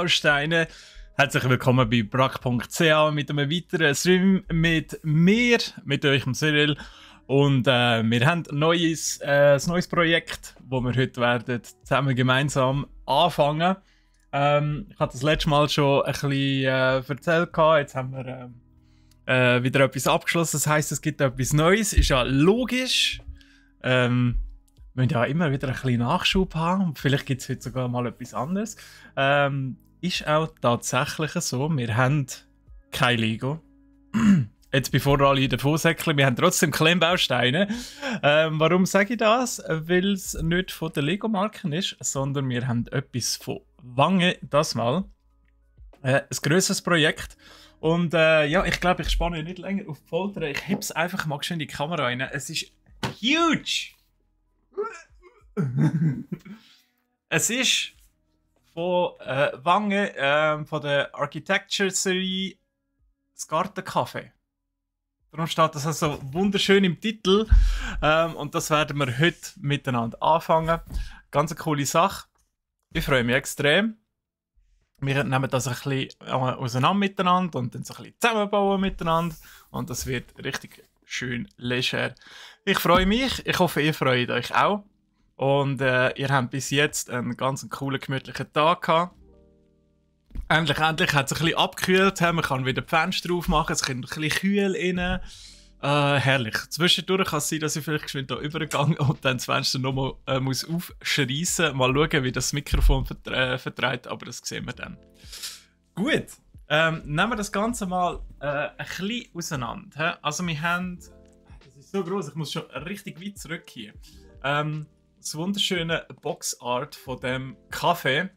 Steine. Herzlich willkommen bei brack.ch mit einem weiteren Stream mit mir, mit euch, dem Cyril. Und wir haben ein neues Projekt, das wir heute werden zusammen gemeinsam anfangen. Ich habe das letzte Mal schon ein bisschen erzählt. Jetzt haben wir wieder etwas abgeschlossen. Das heisst, es gibt etwas Neues. Ist ja logisch. Wir müssen ja immer wieder ein bisschen Nachschub haben. Vielleicht gibt es heute sogar mal etwas anderes. Ist auch tatsächlich so. Wir haben kein Lego. Jetzt bevor alle davon säckeln, wir haben trotzdem Klemmbausteine. Warum sage ich das? Weil es nicht von der Lego-Marken ist, sondern wir haben etwas von Wange, das mal. Ein grösseres Projekt. Und ja, ich glaube, ich spanne nicht länger auf die Folter. Ich heb es einfach mal schön in die Kamera rein. Es ist huge! Es ist von Wange, von der Architecture Serie, das Gartencafé. Darum steht das also wunderschön im Titel. Und das werden wir heute miteinander anfangen. Ganz eine coole Sache. Ich freue mich extrem. Wir nehmen das ein bisschen auseinander miteinander und dann so ein bisschen zusammenbauen miteinander. Und das wird richtig schön leger. Ich freue mich. Ich hoffe, ihr freut euch auch. Und ihr habt bis jetzt einen ganz coolen, gemütlichen Tag gehabt. Endlich hat es ein bisschen abgekühlt. Man kann wieder die Fenster aufmachen. Es kommt ein bisschen kühl rein. Herrlich. Zwischendurch kann es sein, dass ich vielleicht geschwind da übergegangen und dann das Fenster nochmal aufschreissen. Mal schauen, wie das Mikrofon vertreibt, aber das sehen wir dann. Gut. Nehmen wir das Ganze mal ein bisschen auseinander. Also wir haben... Das ist so groß, ich muss schon richtig weit zurück hier. Das wunderschöne Boxart von dem Kaffee.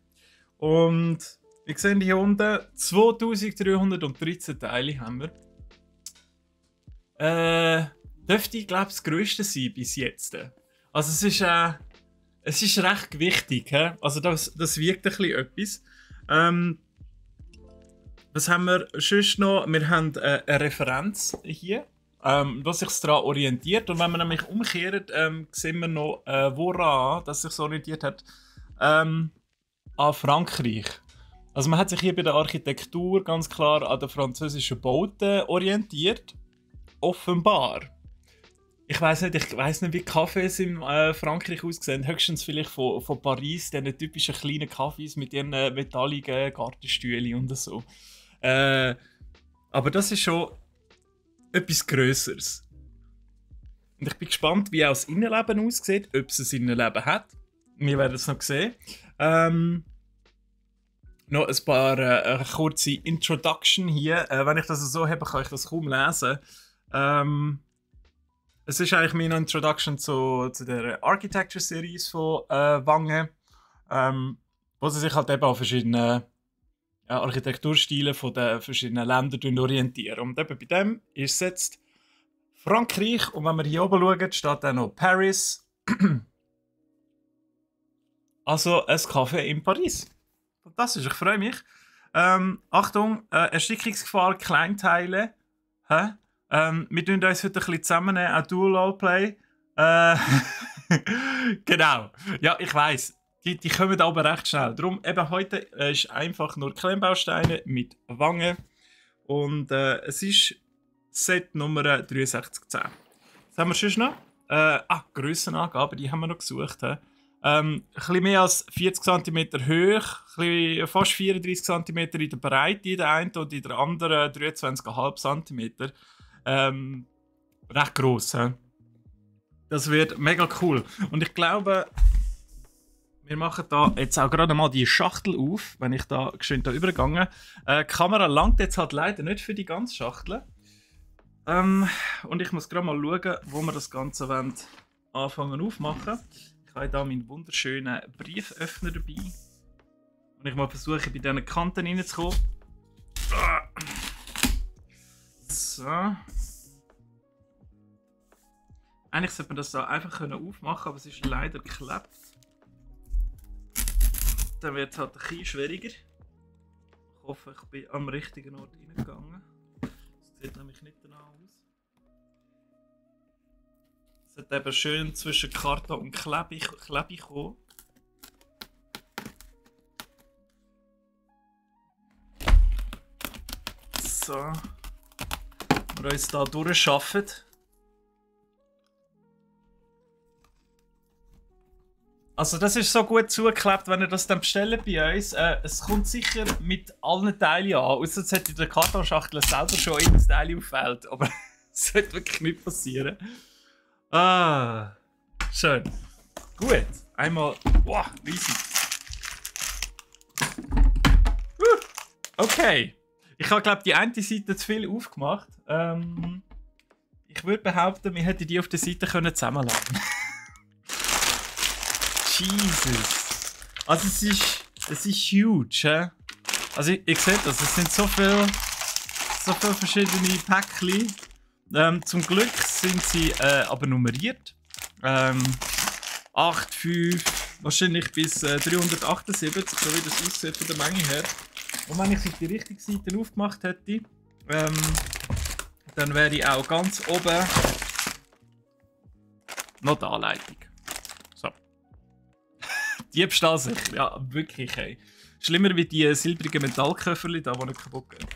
Und wir sehen hier unten 2313 Teile haben wir. Dürfte ich glaube das grösste sein bis jetzt. Also es ist recht gewichtig. He? Also das wiegt ein bisschen etwas. Was haben wir sonst noch? Wir haben eine Referenz hier, was sich daran orientiert. Und wenn wir nämlich umkehren, sehen wir noch, woran das sich orientiert hat. An Frankreich. Also man hat sich hier bei der Architektur ganz klar an den französischen Bauten orientiert. Offenbar. Ich weiß nicht, wie Cafés in Frankreich aussehen. Höchstens vielleicht von Paris, diese typischen kleinen Cafés mit ihren metalligen Gartenstühlen und so. Aber das ist schon etwas Grösseres. Und ich bin gespannt, wie auch das Innenleben aussieht, ob es ein Innenleben hat. Wir werden es noch sehen. Noch ein paar kurze Introduction hier. Wenn ich das so habe, kann ich das kaum lesen. Es ist eigentlich meine Introduction zu der Architecture Series von Wange, wo sie sich halt eben an verschiedenen Architekturstilen von den verschiedenen Ländern orientieren. Und eben bei dem ist jetzt Frankreich, und wenn wir hier oben schauen, steht dann noch Paris. Also ein Café in Paris. Fantastisch, ich freue mich. Achtung, Erstickungsgefahr, Kleinteile. Wir tun uns heute ein bisschen zusammennehmen, auch Dual-Play. Genau. Ja, ich weiss. Die kommen aber recht schnell. Darum eben heute ist einfach nur Klemmbausteine mit Wange. Und es ist Set Nummer 6310. Was haben wir schon noch? Grössenangaben, die haben wir noch gesucht. Ein bisschen mehr als 40 cm hoch, fast 34 cm in der Breite in der einen und in der anderen 23,5 cm. Recht gross. He? Das wird mega cool. Und ich glaube, wir machen da jetzt auch gerade mal die Schachtel auf, wenn ich da geschwind übergegangen. Die Kamera langt jetzt halt leider nicht für die ganze Schachtel. Und ich muss gerade mal schauen, wo wir das Ganze anfangen aufmachen. Ich habe hier meinen wunderschönen Brieföffner dabei. Und ich mal versuche, bei diesen Kanten reinzukommen. So. Eigentlich sollte man das da einfach aufmachen, aber es ist leider geklebt. Dann wird es halt ein bisschen schwieriger. Ich hoffe, ich bin am richtigen Ort reingegangen. Das sieht nämlich nicht danach aus. Es hat eben schön zwischen Karton und Klebe kommen. So. Wir uns hier durchschaffen. Also das ist so gut zugeklebt, wenn ihr das dann bestellt bei uns. Es kommt sicher mit allen Teilen an. Außer es hat in der Kartonschachtel selber schon jedes Teil auffällt. Aber das sollte wirklich nicht passieren. Ah, schön. Gut. Einmal. Wow, riesig. Okay. Ich habe, glaube ich, die eine Seite zu viel aufgemacht. Ich würde behaupten, wir hätten die auf der Seite zusammenladen können. Jesus. Also es ist huge, hä? Also ich sehe das, es sind so viele verschiedene Päckchen. Zum Glück sind sie aber nummeriert. 8, 5, wahrscheinlich bis 378, so wie das aussieht von der Menge her. Und wenn ich auf die richtige Seite aufgemacht hätte, dann wäre ich auch ganz oben noch die Anleitung. So. Diebstahlsicher, ja, wirklich, ey. Schlimmer wie die silbrigen Metallköfferli da, die nicht kaputt gehen.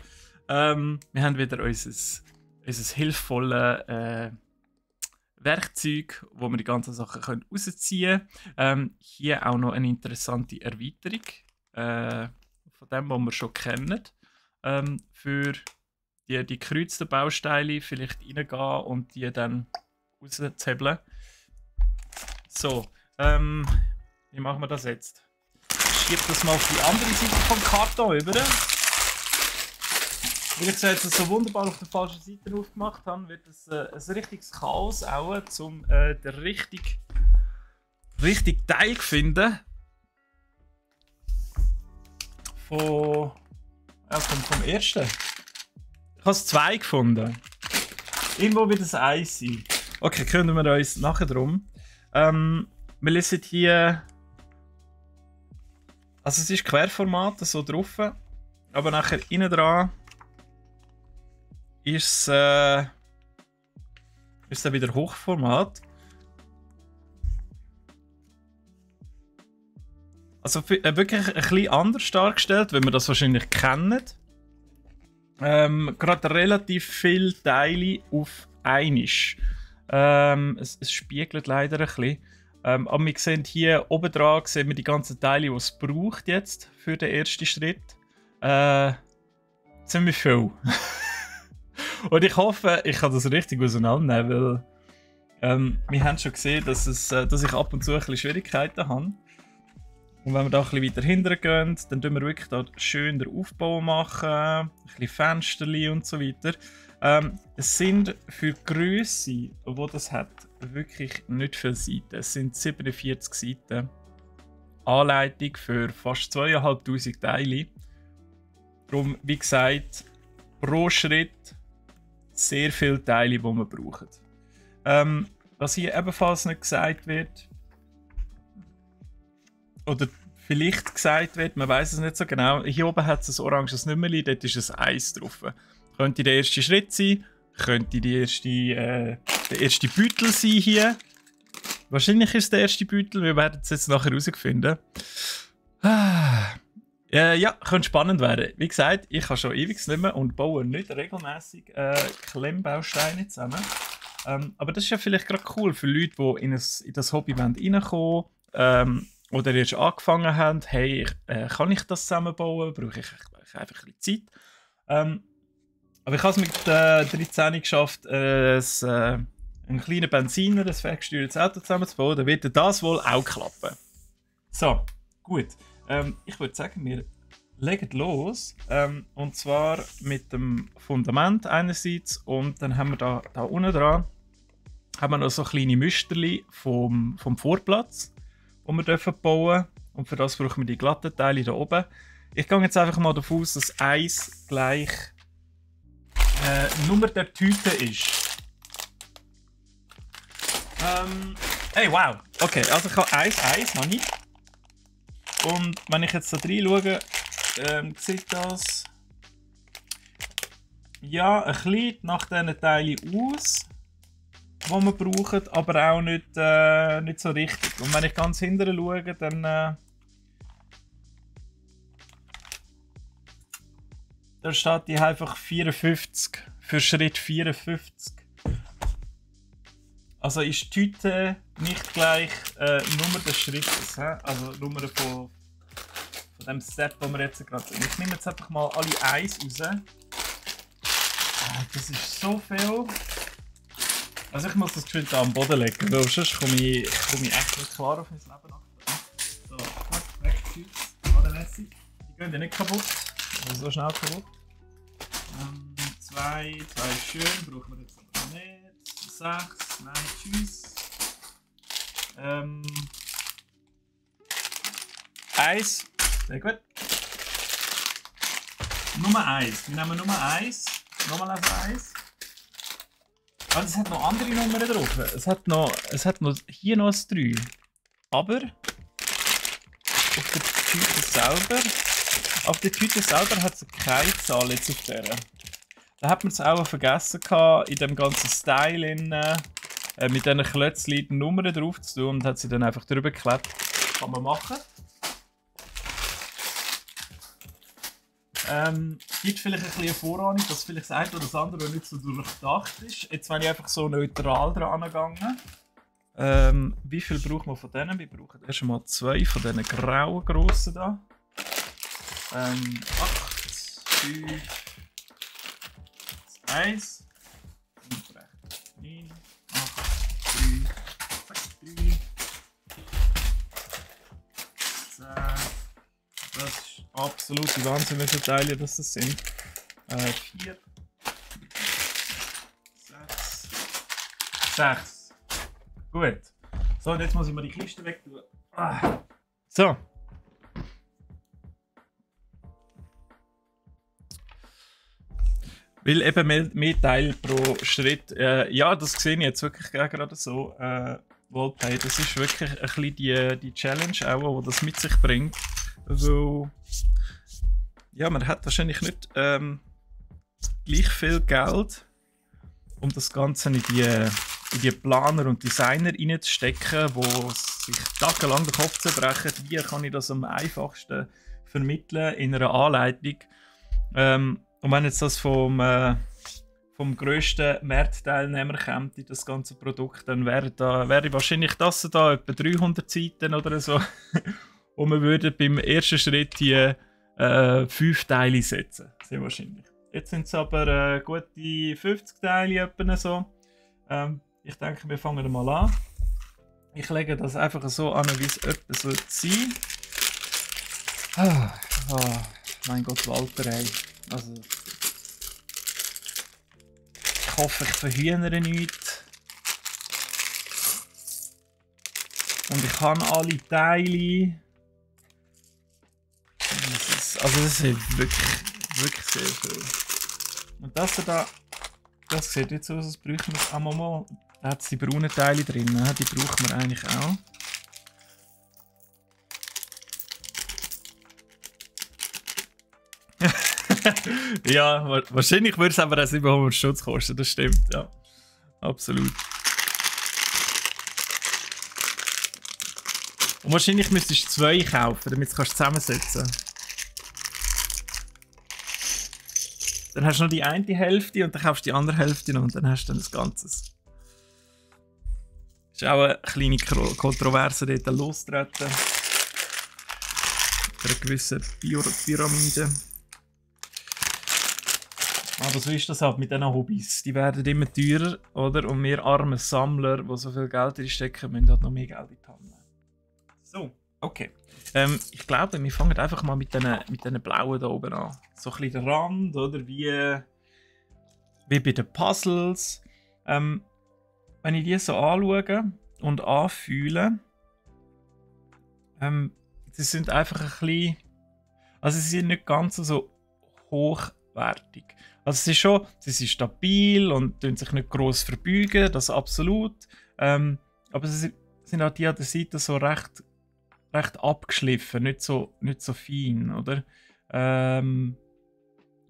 Wir haben wieder unser hilfvolles Werkzeug, wo wir die ganzen Sachen rausziehen können. Hier auch noch eine interessante Erweiterung von dem, was wir schon kennen. Für die gekreuzten Bausteine vielleicht reingehen und die dann rauszuhebeln. So, wie machen wir das jetzt? Ich schiebe das mal auf die andere Seite vom Karton über. Weil ich es jetzt so wunderbar auf der falschen Seite aufgemacht habe, wird es ein richtiges Chaos auch, um den richtigen Teil zu finden. Vom ersten. Ich habe es 2 gefunden. Irgendwo wird es 1 sein. Okay, kümmern wir uns nachher drum. Wir lesen hier. Also es ist Querformat so drauf. Aber nachher innen dran ist dann wieder Hochformat. Also wirklich ein bisschen anders dargestellt, wie wir das wahrscheinlich kennen. Gerade relativ viele Teile auf einmal. Es spiegelt leider ein bisschen. Aber wir sehen hier oben dran sehen wir die ganzen Teile, die es braucht jetzt für den ersten Schritt. Ziemlich viel. Und ich hoffe, ich kann das richtig auseinandernehmen, weil wir haben schon gesehen, dass ich ab und zu ein bisschen Schwierigkeiten habe. Und wenn wir da ein bisschen weiter hinten gehen, dann tun wir wirklich da schön den Aufbau machen, ein bisschen Fensterchen und so weiter. Es sind für die Grösse, die das hat, wirklich nicht viele Seiten. Es sind 47 Seiten. Anleitung für fast 2500 Teile. Darum, wie gesagt, pro Schritt sehr viele Teile, die wir brauchen. Was hier ebenfalls nicht gesagt wird, oder vielleicht gesagt wird, man weiß es nicht so genau. Hier oben hat es ein oranges Nummerli, dort ist ein 1 drauf. Könnte der erste Schritt sein, könnte der erste Beutel sein hier. Wahrscheinlich ist es der erste Beutel, wir werden es jetzt nachher herausfinden. Ja, könnte spannend werden. Wie gesagt, ich habe schon ewig nicht mehr und baue nicht regelmäßig Klemmbausteine zusammen. Aber das ist ja vielleicht gerade cool für Leute, die in das Hobby reinkommen wollen. Oder erst angefangen haben, hey, kann ich das zusammenbauen? Brauche ich einfach ein bisschen Zeit? Aber ich habe es mit 13 geschafft, einen kleinen Benziner, ein ferngesteuertes Auto zusammenzubauen. Dann wird das wohl auch klappen. So, gut. Ich würde sagen, wir legen los. Und zwar mit dem Fundament einerseits und dann haben wir da unten dran haben wir noch so kleine Müsterchen vom Vorplatz, die wir bauen dürfen. Und für das brauchen wir die glatten Teile hier oben. Ich gehe jetzt einfach mal davon aus, dass 1 gleich Nummer der Tüte ist. Hey, wow! Okay, also ich habe 1 habe ich. Und wenn ich jetzt da rein schaue, sieht das ja ein bisschen nach diesen Teilen aus, die wir brauchen, aber auch nicht so richtig. Und wenn ich ganz hinten schaue, dann Da steht die einfach 54 für Schritt 54. Also ist die Tüte nicht gleich Nummer des Schrittes, also Nummer von dem Step, den wir jetzt gerade sind. Ich nehme jetzt einfach mal alle Eis raus. Das ist so viel. Also ich muss das geschwind am Boden legen, weil sonst komme ich echt nicht klar auf mein Leben nach. So, weg, tschüss, bodenmässig. Die gehen ja nicht kaputt, also so schnell kaputt. Zwei schön, brauchen wir jetzt aber nicht. 6, nein, tschüss. 1, sehr gut. Nummer 1, wir nehmen Nummer 1, nochmal auf 1. Also es hat noch andere Nummern drauf. Es hat noch hier noch ein 3. Aber auf der Tüte selber hat es keine Zahl jetzt auf der. Da hat man es auch vergessen gehabt, in dem ganzen Style mit diesen Klötzchen die Nummern drauf zu tun und hat sie dann einfach drüber geklebt. Kann man machen. Gibt vielleicht ein bisschen Vorahnung, dass vielleicht das eine oder das andere nicht so durchdacht ist. Jetzt bin ich einfach so neutral dran gegangen. Wie viel brauchen wir von denen? Wir brauchen erst mal 2 von diesen grauen grossen da. 8, 5, 1, 9, 8, 3, 10. Das ist absolute Wahnsinn, wie viele Teile das sind. 4, 6. Gut. So, und jetzt muss ich mal die Kiste weg tun. So. Weil eben mehr Teile pro Schritt. Ja, das sehe ich jetzt wirklich gerade so. Wallplay, das ist wirklich ein bisschen die Challenge auch, die das mit sich bringt. Weil ja, man hat wahrscheinlich nicht gleich viel Geld, um das Ganze in die Planer und Designer reinzustecken, die sich tagelang den Kopf zerbrechen. Wie kann ich das am einfachsten vermitteln in einer Anleitung? Und wenn jetzt das vom grössten Marktteilnehmer kommt in das ganze Produkt, dann wäre wahrscheinlich das da etwa 300 Seiten oder so. Und wir würden beim ersten Schritt die 5 Teile setzen. Sehr wahrscheinlich. Jetzt sind es aber gute 50 Teile etwa so. Ich denke, wir fangen mal an. Ich lege das einfach so an, wie es etwa so sein sollte. Mein Gott, Walter, ey. Also, ich hoffe, ich verhühnere nichts. Und ich habe alle Teile. Also das ist wirklich sehr viel. Und das da, das sieht jetzt so aus, als bräuchten wir es auch mal. Da hat es die braunen Teile drin, die brauchen wir eigentlich auch. Ja, wahrscheinlich würde es aber auch 700 Stutz kosten, das stimmt, ja. Absolut. Und wahrscheinlich müsstest du 2 kaufen, damit du es zusammensetzen kannst. Dann hast du noch die eine Hälfte und dann kaufst du die andere Hälfte noch und dann hast du dann das Ganze. Das ist auch eine kleine Kontroverse dort lostreten. Für eine gewisse Pyramide. Aber so ist das halt mit diesen Hobbys. Die werden immer teurer, oder? Und wir armen Sammler, die so viel Geld reinstecken, müssen halt noch mehr Geld in die Hand nehmen. So, okay. Ich glaube, wir fangen einfach mal mit diesen blauen da oben an. So ein bisschen der Rand, oder? Wie bei den Puzzles. Wenn ich die so anschaue und anfühle, sie sind einfach ein bisschen. Also, sie sind nicht ganz so hochwertig. Also, es ist schon, sie sind stabil und tun sich nicht gross verbeugen, das absolut. Aber sie sind auch die an der Seite so recht abgeschliffen, nicht so fein, oder?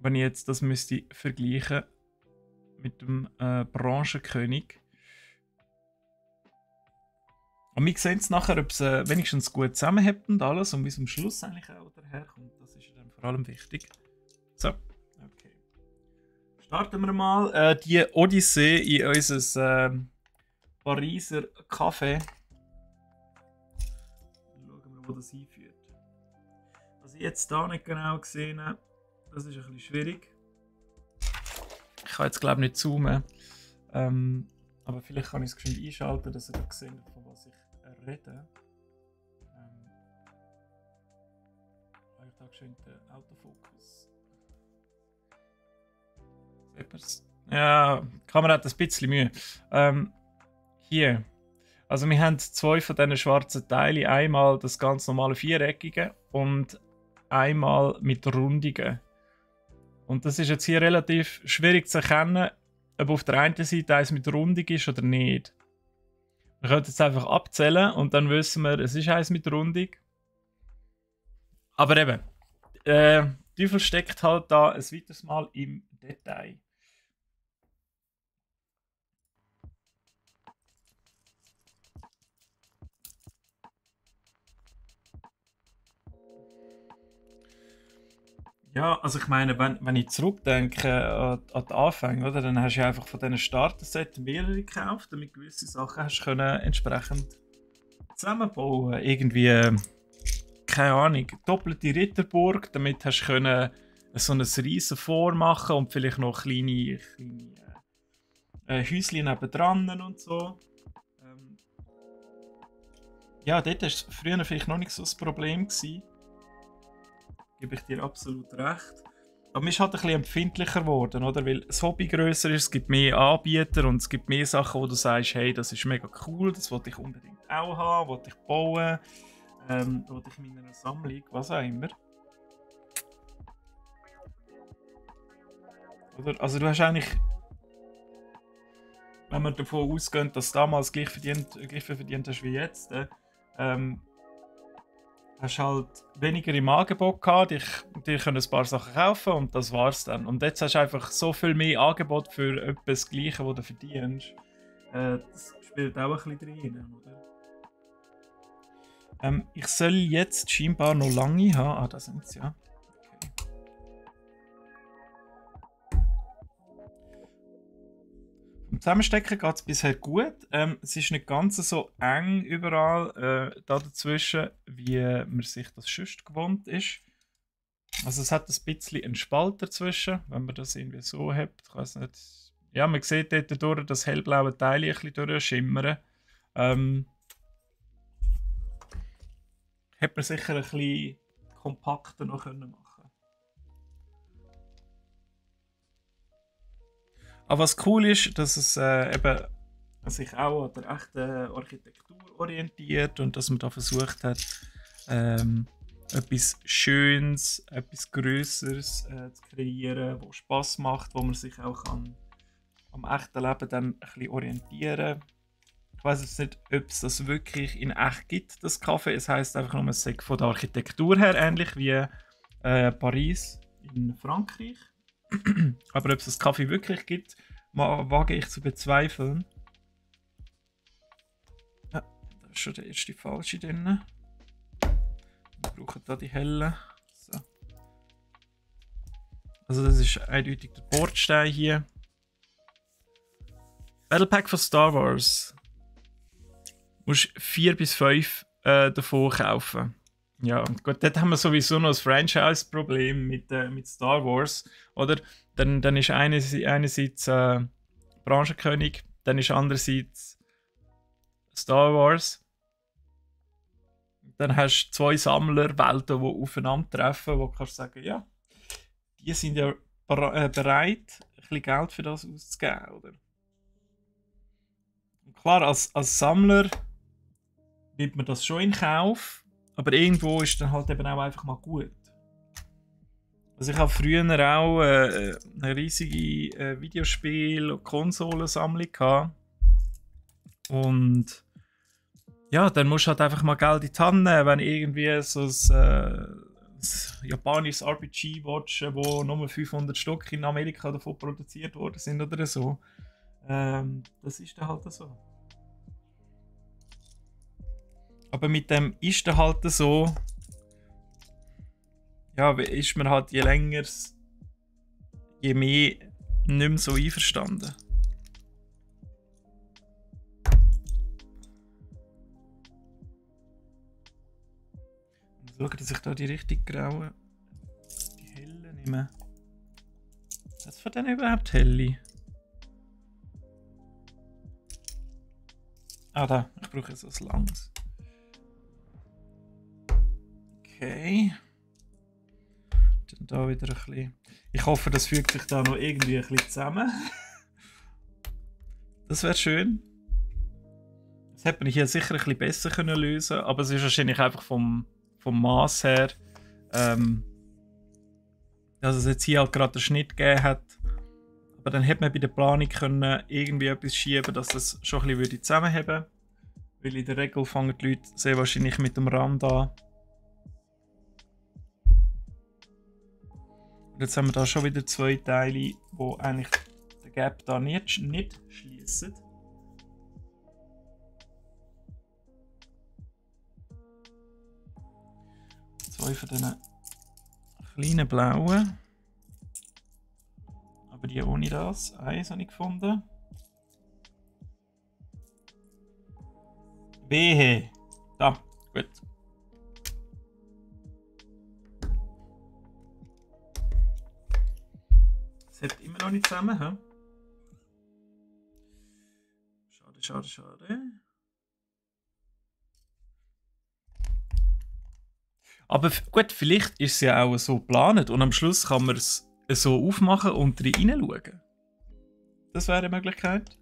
Wenn ich jetzt das müsste vergleichen mit dem Branchenkönig. Und wir sehen es nachher, ob es wenigstens gut zusammenhält und alles und bis zum Schluss eigentlich auch daherkommt. Das ist dann vor allem wichtig. So, Starten wir mal die Odyssee in unser Pariser Café. Schauen wir, wo das einführt. Was ich jetzt hier nicht genau gesehen habe, das ist ein bisschen schwierig. Ich kann jetzt glaube ich nicht zoomen. Aber vielleicht kann ich es geschwind einschalten, dass ihr da seht, von was ich rede. Ich da geschwind den Autofokus. Ja, die Kamera hat ein bisschen Mühe. Hier. Also wir haben zwei von diesen schwarzen Teilen. Einmal das ganz normale viereckige und einmal mit Rundungen. Und das ist jetzt hier relativ schwierig zu erkennen, ob auf der einen Seite eins mit Rundung ist oder nicht. Wir können jetzt einfach abzählen und dann wissen wir, es ist eins mit Rundung. Aber eben, Teufel steckt halt da ein weiteres Mal im Detail. Ja, also ich meine, wenn ich zurückdenke an die Anfänge, oder, dann hast du ja einfach von diesen Starter-Set mehrere gekauft, damit gewisse Sachen hast können entsprechend zusammenbauen. Irgendwie, keine Ahnung, doppelte Ritterburg, damit hast du können so ein riesen vormachen und vielleicht noch kleine Häuschen nebendran und so. Ja, dort war es früher vielleicht noch nicht so das Problem gewesen. Gebe ich dir absolut recht. Aber man ist halt ein bisschen empfindlicher geworden, oder? Weil das Hobby grösser ist, es gibt mehr Anbieter und es gibt mehr Sachen, wo du sagst, hey, das ist mega cool, das wollte ich unbedingt auch haben, wollte ich bauen, wollte ich in meiner Sammlung, was auch immer. Oder? Also du hast eigentlich, wenn man davon ausgeht, dass du damals gleich viel verdient hast wie jetzt, hast halt weniger im Angebot gehabt, dir können ein paar Sachen kaufen und das war's dann. Und jetzt hast du einfach so viel mehr Angebot für etwas das Gleiche, was du verdienst. Das spielt auch ein bisschen drin, oder? Ich soll jetzt scheinbar noch lange haben. Ah, da sind sie ja. Im Zusammenstecken geht es bisher gut. Es ist nicht ganz so eng überall da dazwischen, wie man sich das sonst gewohnt ist. Also es hat ein bisschen einen Spalt dazwischen, wenn man das irgendwie so hat. Ich weiß nicht. Ja, man sieht dort durch das hellblaue Teil ein bisschen durchschimmern. Hätte man sicher ein bisschen kompakter noch machen können. Aber was cool ist, dass es eben sich auch an der echten Architektur orientiert und dass man da versucht hat, etwas Schönes, etwas Größeres zu kreieren, wo Spaß macht, wo man sich auch am echten Leben dann ein bisschen orientieren. Ich weiß jetzt nicht, ob es das wirklich in echt gibt, das Café. Es heisst einfach nur, es sei von der Architektur her ähnlich wie Paris in Frankreich. Aber ob es das Kaffee wirklich gibt, wage ich zu bezweifeln. Ja, da ist schon der erste falsche drin. Wir brauchen da die hellen. So. Also das ist eindeutig der Bordstein hier. Battle Pack von Star Wars. Du musst 4 bis 5 davon kaufen. Ja, gut, dort haben wir sowieso noch das Franchise-Problem mit Star Wars, oder? Dann ist einerseits Branchenkönig, dann ist andererseits Star Wars. Dann hast du zwei Sammlerwelten, die aufeinandertreffen, wo du kannst sagen, ja, die sind ja bereit, ein bisschen Geld für das auszugeben, oder? Und klar, als Sammler nimmt man das schon in Kauf. Aber irgendwo ist dann halt eben auch einfach mal gut. Also ich habe früher auch eine riesige Videospiel- und Konsolensammlung gehabt. Und ja, dann musst du halt einfach mal Geld in die Hand nehmen, wenn irgendwie so ein japanisches RPG watchen, wo nur 500 Stück in Amerika davon produziert worden sind oder so. Das ist dann halt so. Aber mit dem ist dann halt so, ja, ist man halt je länger, je mehr nicht mehr so einverstanden. Ich muss schauen, dass ich da die richtig grauen, die hellen nehme. Was von denen überhaupt helle? Ah, da. Ich brauche so ein langes. Okay. Dann da wieder ein bisschen. Ich hoffe, das fügt sich da noch irgendwie ein bisschen zusammen. Das wäre schön. Das hätte man hier sicher ein bisschen besser können lösen, aber es ist wahrscheinlich einfach vom Maß her, dass es jetzt hier halt gerade einen Schnitt gegeben hat. Aber dann hätte man bei der Planung können irgendwie etwas schieben, dass das schon ein bisschen zusammenheben würde. Weil in der Regel fangen die Leute sehr wahrscheinlich mit dem Rand an. Und jetzt haben wir da schon wieder zwei Teile, wo eigentlich den Gap da nicht schließen. Zwei von diesen kleinen blauen. Aber die ohne das. Eins habe ich gefunden. Wehe. Da, gut. Es hält immer noch nicht zusammen, hä? Schade, schade, schade. Aber gut, vielleicht ist es ja auch so geplant und am Schluss kann man es so aufmachen und reinschauen. Das wäre eine Möglichkeit.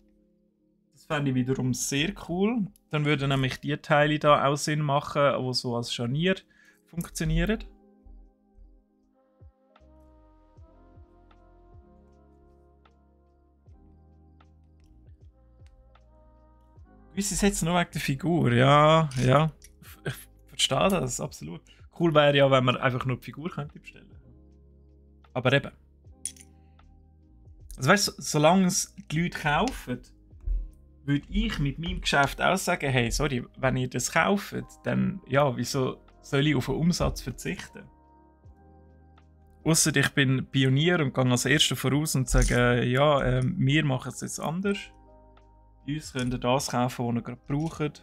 Das fände ich wiederum sehr cool. Dann würden nämlich die Teile da auch Sinn machen, die so als Scharnier funktionieren. Gewisse Sätze nur wegen der Figur, ja. Ich verstehe das, absolut. Cool wäre ja, wenn man einfach nur die Figur könnte bestellen. Aber eben. Also weißt du, solange es die Leute kaufen, würde ich mit meinem Geschäft auch sagen, hey, sorry, wenn ihr das kauft, dann ja, wieso soll ich auf den Umsatz verzichten? Ausser ich bin Pionier und gehe als Erster voraus und sage, ja, wir machen es jetzt anders. Bei uns könnt ihr das kaufen, was ihr gerade braucht.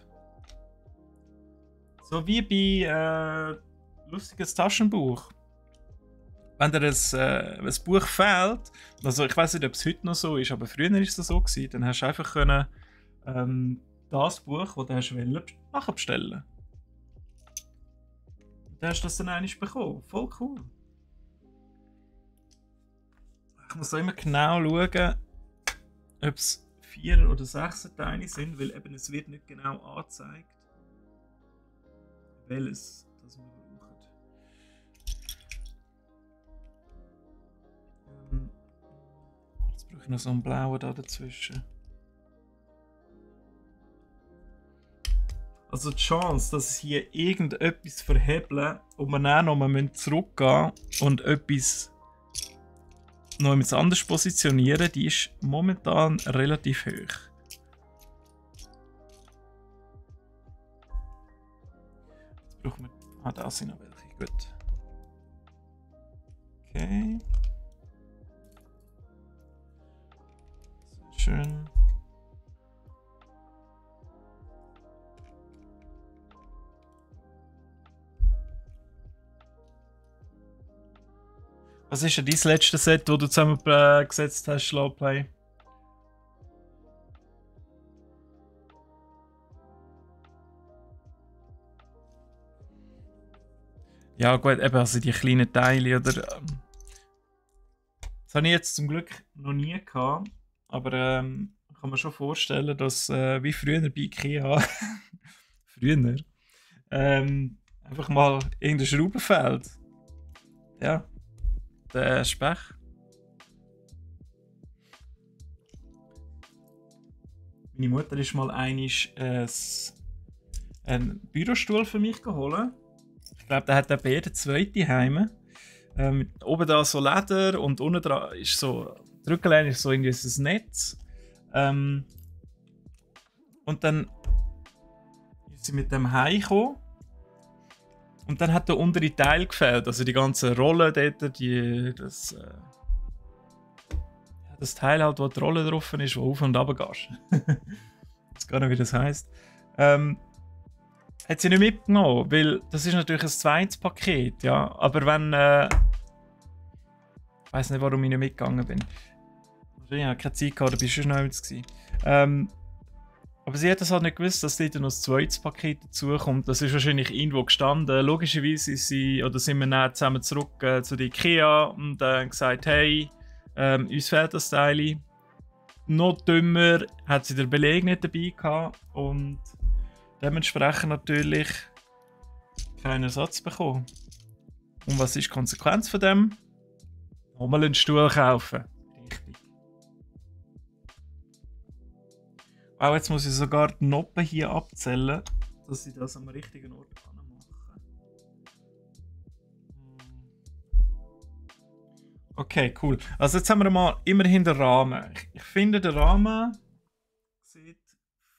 So wie bei lustiges Taschenbuch. Wenn dir ein Buch fehlt, also ich weiß nicht, ob es heute noch so ist, aber früher war es so gewesen, dann hast du einfach können, das Buch, das du hast wollen, nachbestellen. Und dann hast du das dann einmal bekommen. Voll cool. Ich muss auch immer genau schauen, ob es 4 oder 6 Teile sind, weil eben es wird nicht genau angezeigt, welches das wir brauchen. Jetzt brauche ich noch so einen blauen da dazwischen. Also die Chance, dass es hier irgendetwas verhebeln und wir dann nochmal zurückgehen und etwas noch etwas anderes positionieren, die ist momentan relativ hoch. Jetzt brauchen wir... Ah, da sind noch welche. Gut. Okay. Sehr schön. Was ist denn dein letztes Set, das du zusammengesetzt hast, Slowplay? Ja gut, eben also die kleinen Teile oder... das habe ich jetzt zum Glück noch nie gehabt, aber kann man schon vorstellen, dass wie früher bei Ikea, früher, einfach mal irgendeine Schraube fehlt. Ja. Der Spech. Meine Mutter ist mal einen Bürostuhl für mich geholt. Ich glaube, der hat bei jeder zweite heim. Oben da so Leder und unten dran ist so, die Rückenlehne ist so irgendwie ein Netz. Und dann ist sie mit dem heimgekommen. Und dann hat der untere Teil gefehlt, also die ganzen Rollen dort, das Teil halt, wo die Rolle drauf ist, wo auf und runter gehst. Ich weiß gar nicht, wie das heisst. Hat sie nicht mitgenommen, weil das ist natürlich ein zweites Paket, ja. Aber wenn... ich weiß nicht, warum ich nicht mitgegangen bin. Ich habe keine Zeit gehabt, da bist du schon noch gewesen. Aber sie hat das halt nicht gewusst, dass dort noch ein zweites Paket dazukommt. Das ist wahrscheinlich irgendwo gestanden. Logischerweise ist sie, oder sind wir dann zusammen zurück zu der Ikea und gesagt, hey, uns fehlt das Teil. Noch dümmer hat sie den Beleg nicht dabei gehabt und dementsprechend natürlich keinen Ersatz bekommen. Und was ist die Konsequenz von dem? Nochmal einen Stuhl kaufen. Richtig. Auch jetzt muss ich sogar die Noppen hier abzählen, dass ich das am richtigen Ort mache. Okay, cool. Also jetzt haben wir mal immerhin den Rahmen. Ich finde, der Rahmen sieht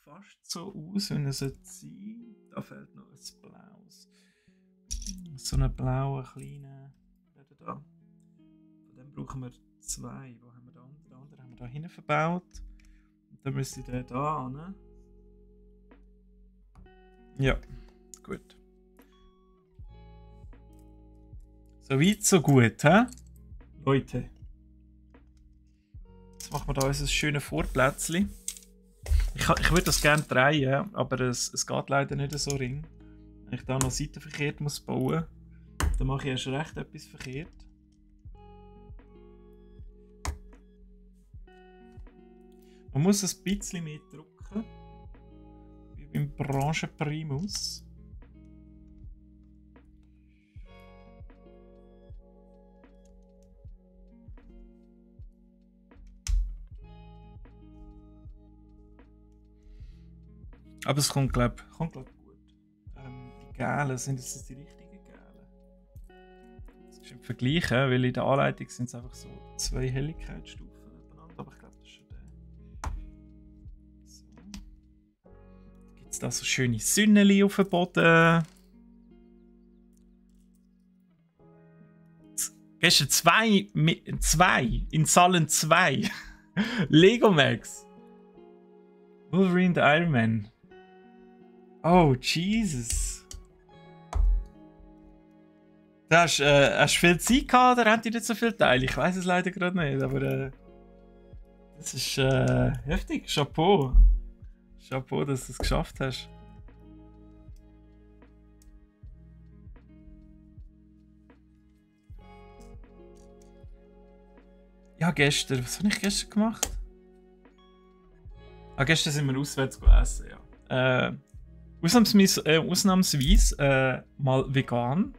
fast so aus, wie er sein sollte. Da fehlt noch ein blaues. So einen blauen kleinen. Da. Von dem brauchen wir zwei. Wo haben wir den anderen? Den anderen haben wir da hinten verbaut. Und dann müsste der da hin. Ja, gut. So weit, so gut, hä? Leute. Jetzt machen wir da unser schönes Vorplätzchen. Ich würde das gerne drehen, aber es geht leider nicht so ring. Wenn ich da noch seitenverkehrt muss bauen, dann mache ich erst recht etwas verkehrt. Man muss ein bisschen mehr drücken, wie beim Branchenprimus. Aber es kommt, glaube ich, gut. Die Gälen, sind das die richtigen Gälen? Das ist im Vergleich, weil in der Anleitung sind es einfach so zwei Helligkeitsstufen nebeneinander. Aber ich glaube, das ist schon der. So. Da gibt es da so schöne Sünneli auf dem Boden. Gestern zwei in Salon 2. Lego Max. Wolverine the Iron Man. Oh, Jesus. Da hast du viel Zeit gehabt oder habt ihr nicht so viele Teile? Ich weiß es leider gerade nicht, aber das ist heftig. Chapeau. Chapeau, dass du es geschafft hast. Ja, gestern. Was habe ich gestern gemacht? Gestern sind wir auswärts essen, ja. Ausnahmsweise mal vegan.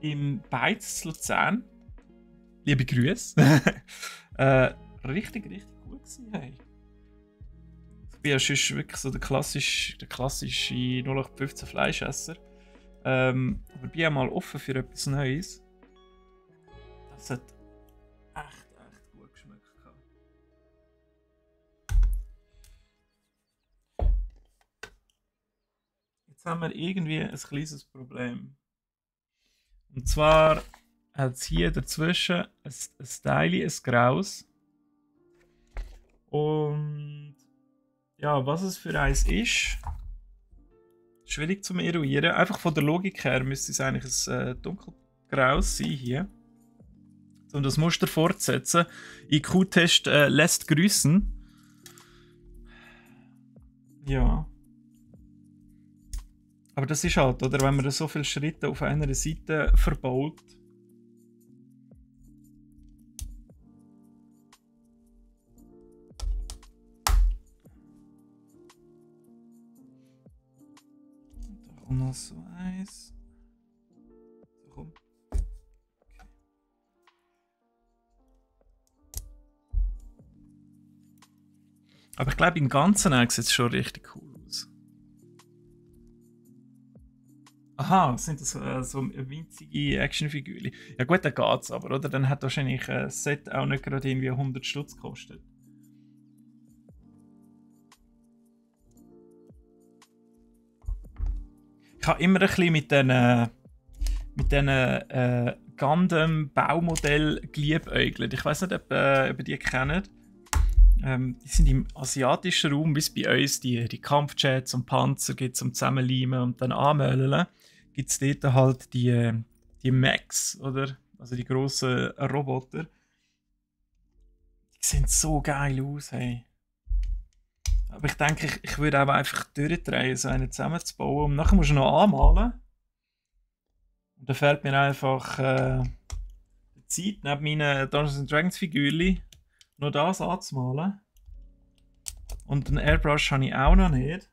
Im Beiz Luzern. Liebe Grüße. Richtig gut gewesen, hey. Ich bin ja sonst wirklich so der klassische 0815 Fleischesser. Aber ich bin ja mal offen für etwas Neues. Das hat echt gut geschmeckt. Jetzt haben wir irgendwie ein kleines Problem. Und zwar hat es hier dazwischen ein Teil, ein graues. Und ja, was es für eins ist, schwierig zu eruieren. Einfach von der Logik her müsste es eigentlich ein dunkelgraues sein hier. Um das Muster fortzusetzen. IQ-Test lässt grüßen. Ja. Aber das ist halt, oder? Wenn man so viele Schritte auf einer Seite verbaut. Da kommt noch so eins. So, komm. Okay. Aber ich glaube, im Ganzen sieht es schon richtig cool aus. Aha, sind das so winzige Actionfiguren? Ja gut, dann geht's aber, oder? Dann hat wahrscheinlich ein Set auch nicht gerade irgendwie 100 Stutz gekostet. Ich habe immer ein bisschen mit den mit diesen Gundam-Baumodell geliebäugelt. Ich weiß nicht, ob ihr die kennt. Die sind im asiatischen Raum, wie es bei uns die Kampfjets und Panzer gibt zum Zusammenleimen und dann anmöllern. Gibt es dort halt die Mechs, oder? Also die grossen Roboter. Die sehen so geil aus, hey. Aber ich denke, ich würde auch einfach durchdrehen, so einen zusammenzubauen. Und nachher musst du noch anmalen. Und dann fehlt mir einfach die Zeit, neben meinen Dungeons Dragons Figürchen noch das anzumalen. Und einen Airbrush habe ich auch noch nicht.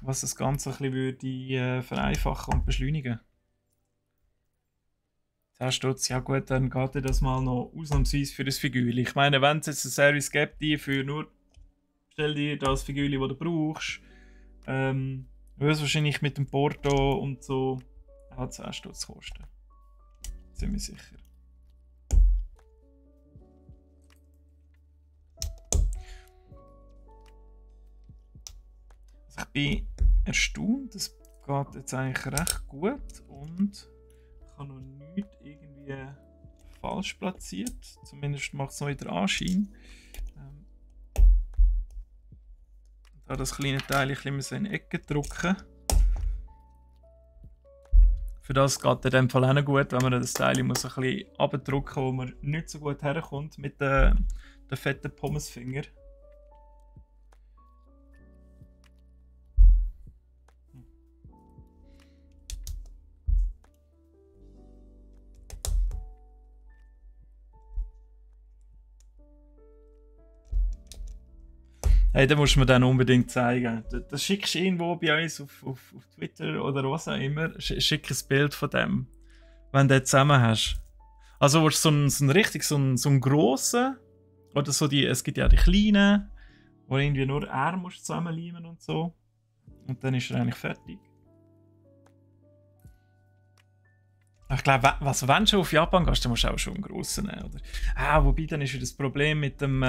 Was das Ganze ein bisschen würde, vereinfachen und beschleunigen. Da steht es ja gut, dann geht dir das mal noch ausnahmsweise für das Figürchen. Ich meine, wenn es jetzt einen Service gibt, die für nur stell dir das Figürchen, das du brauchst, würde es wahrscheinlich mit dem Porto und so auch 10 Stutz kosten. Ziemlich sicher. Also ich bin erstaunt, das geht jetzt eigentlich recht gut und ich habe noch nichts irgendwie falsch platziert. Zumindest macht es noch wieder Anschein. Da das kleine Teil ein bisschen in die Ecke drücken. Für das geht in dem Fall auch nicht gut, wenn man das Teil muss ein bisschen abdrücken, wo man nicht so gut herkommt mit den fetten Pommesfinger. Hey, da musst du mir dann unbedingt zeigen. Das schickst du irgendwo bei uns auf Twitter oder was auch immer. Schick ein Bild von dem, wenn du den zusammen hast. Also willst du so einen grossen, oder so es gibt ja die kleinen, wo irgendwie nur er musst zusammenleimen und so. Und dann ist er eigentlich fertig. Ich glaube, wenn du schon auf Japan gehst, dann musst du auch schon einen grossen nehmen, oder? Wobei, dann ist wieder das Problem mit dem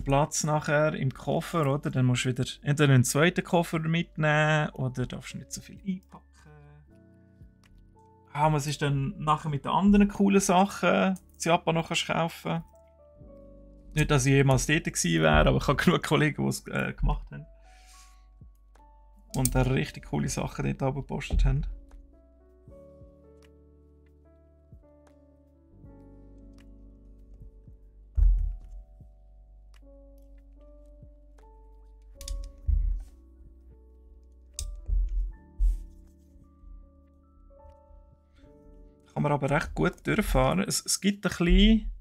Platz nachher im Koffer, oder? Dann musst du wieder entweder einen zweiten Koffer mitnehmen oder darfst nicht so viel einpacken. Was ist dann nachher mit den anderen coolen Sachen, die Japan noch kaufen kannst? Nicht, dass ich jemals dort gewesen wäre, aber ich habe genug Kollegen, die es gemacht haben. Und da richtig coole Sachen dort oben gepostet haben. Kann man aber recht gut durchfahren. Es gibt ein bisschen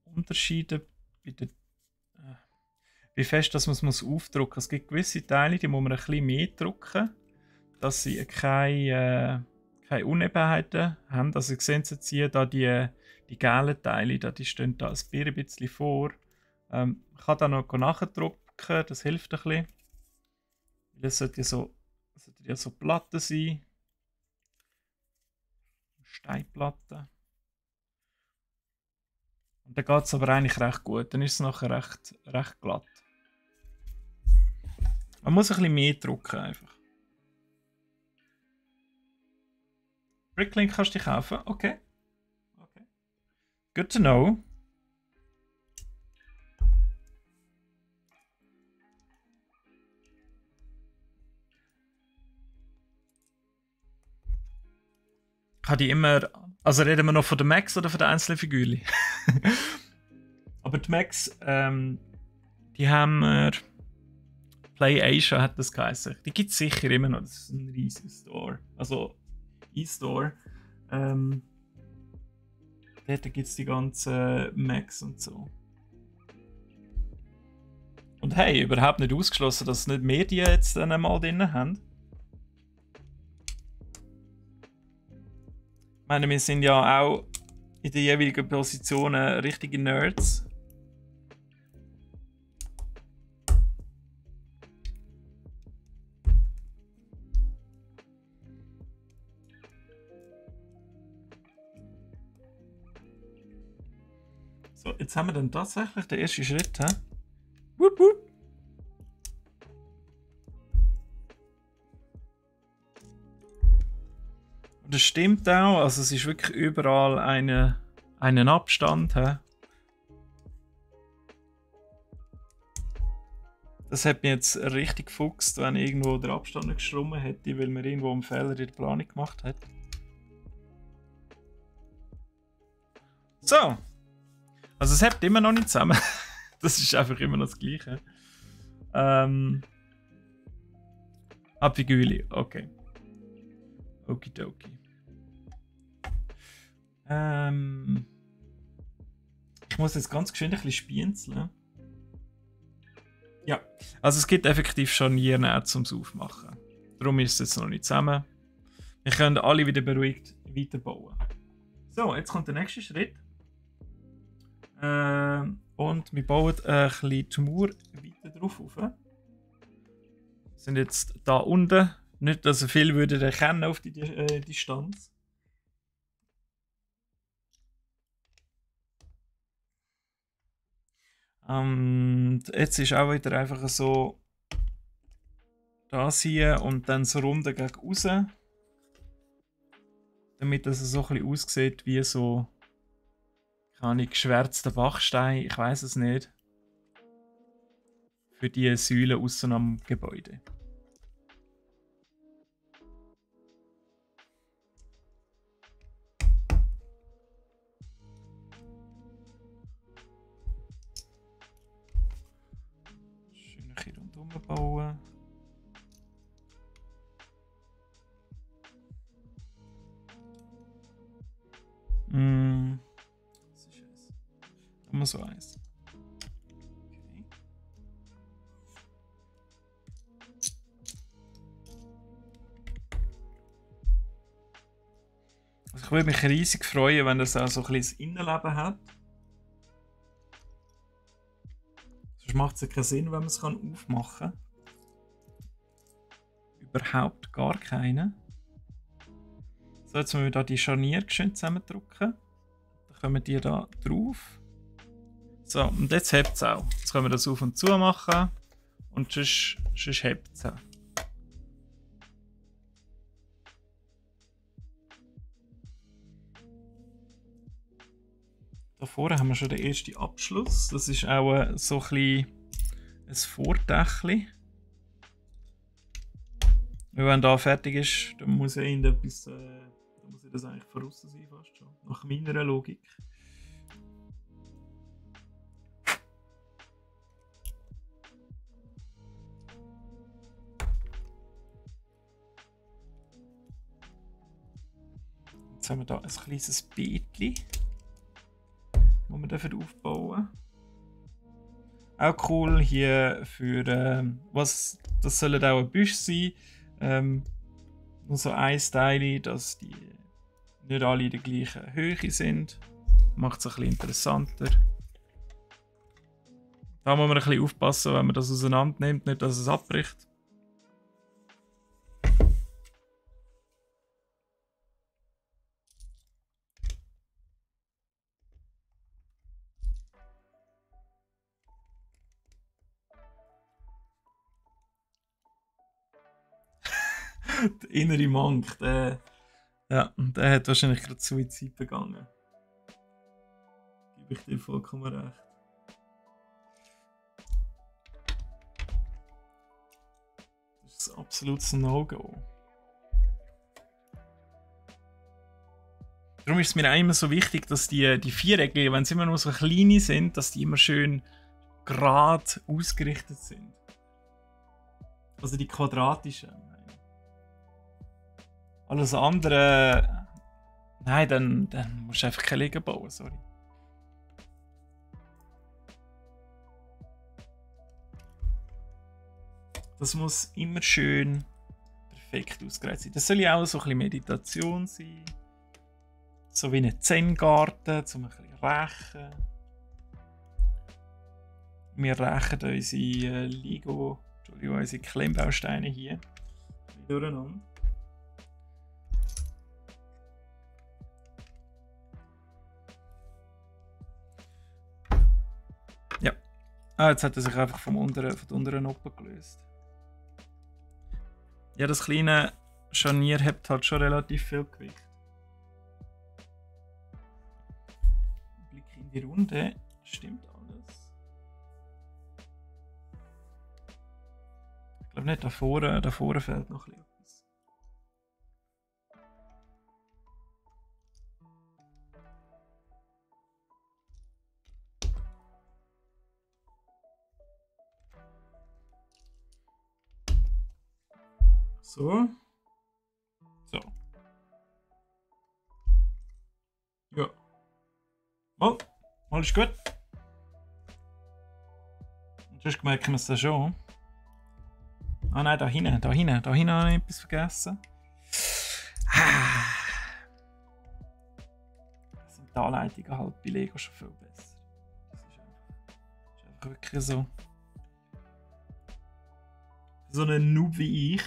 Unterschiede bei der, wie fest dass man es aufdrücken muss. Es gibt gewisse Teile, die muss man ein bisschen mehr drücken, dass sie keine Unebenheiten haben. Also ihr seht jetzt hier da die gelben Teile, die stehen da ein bisschen vor. Man kann da noch nachdrücken, das hilft ein bisschen. Das sollte ja so Platten sein. Steinplatten. Und dann geht es aber eigentlich recht gut. Dann ist es nachher recht glatt. Man muss ein bisschen mehr drücken einfach. Bricklink kannst du dich kaufen? Okay. Good to know. Habe die immer. Also reden wir noch von den Max oder von den einzelnen Figürchen? Aber die Max, die haben wir. Play Asia hat das geheißen. Die gibt es sicher immer noch. Das ist ein riesiger Store. Also E-Store. Dort gibt es die ganzen Macs und so. Und hey, überhaupt nicht ausgeschlossen, dass nicht mehr die jetzt dann mal drin haben. Ich meine, wir sind ja auch in den jeweiligen Positionen richtige Nerds. So, jetzt haben wir dann tatsächlich den ersten Schritt. He? Wupp, wupp. das stimmt auch. Also es ist wirklich überall einen Abstand. He? Das hat mich jetzt richtig gefuchst, wenn irgendwo der Abstand nicht gestimmt hätte, weil man irgendwo einen Fehler in der Planung gemacht hat. So. Also es hebt immer noch nicht zusammen. Das ist einfach immer noch das Gleiche. Apfigüli, okay. Okidoki. Ich muss jetzt ganz geschwind ein bisschen spienzeln. Ja, also es gibt effektiv Scharniere zum Aufmachen. Darum ist es jetzt noch nicht zusammen. Wir können alle wieder beruhigt weiterbauen. So, jetzt kommt der nächste Schritt. Und wir bauen ein bisschen die Mauer weiter drauf auf. Wir sind jetzt da unten. Nicht, dass ihr viel würdet erkennen auf die Distanz. Und jetzt ist auch wieder einfach so das hier und dann so runter gegen raus. Damit das so ein bisschen aussieht wie so geschwärzter Bachstein, ich weiß es nicht. Für die Säule außen am Gebäude. Schön ein bisschen rundherum bauen. Was ist es? Immer so eins. Okay. Also ich würde mich riesig freuen, wenn das auch so ein bisschen Innenleben hat. Sonst macht es ja keinen Sinn, wenn man es aufmachen kann. Überhaupt gar keinen. So, jetzt müssen wir hier die Scharniere schön zusammendrücken. Dann kommen die da drauf. So, und jetzt hebt es auch. Jetzt können wir das auf und zu machen. Und sonst hebt es auch. Da vorne haben wir schon den ersten Abschluss. Das ist auch so ein bisschen ein Vordächli. Wenn da fertig ist, dann muss ja irgendetwas, dann muss ja das eigentlich von außen sein fast schon. Nach meiner Logik. Jetzt haben wir da ein kleines Beetli, das wir aufbauen dürfen. Auch cool hier für was, das sollen auch ein Büsch sein. Nur so ein Teil, dass die nicht alle in der gleichen Höhe sind. Macht es ein bisschen interessanter. Da muss man ein bisschen aufpassen, wenn man das auseinander nimmt, nicht dass es abbricht. Der innere Monk, der hat wahrscheinlich gerade Suizid begangen. Gebe ich dir vollkommen recht. Das ist ein absolutes No-Go. Darum ist es mir auch immer so wichtig, dass die Vierecke, wenn sie immer nur so kleine sind, dass die immer schön gerade ausgerichtet sind. Also die quadratischen. Alles andere. Nein, dann musst du einfach keine Liegen bauen, sorry. Das muss immer schön perfekt ausgereizt sein. Das soll ja auch so ein bisschen Meditation sein. So wie ein Zen-Garten, um ein bisschen rächen. Wir rächen unsere unsere Klemmbausteine hier durcheinander. Ja. Jetzt hat er sich einfach von der unteren Open gelöst. Ja, das kleine Scharnier hat halt schon relativ viel Gewicht. in die Runde. Stimmt alles. Ich glaube nicht, da vorne fehlt noch etwas. So. So. Ja. Mal ist gut. Sonst merken wir es da schon. Ah nein, da hinten habe ich etwas vergessen. Sind die Anleitungen halt bei Lego schon viel besser. Das ist einfach wirklich so. So ein Noob wie ich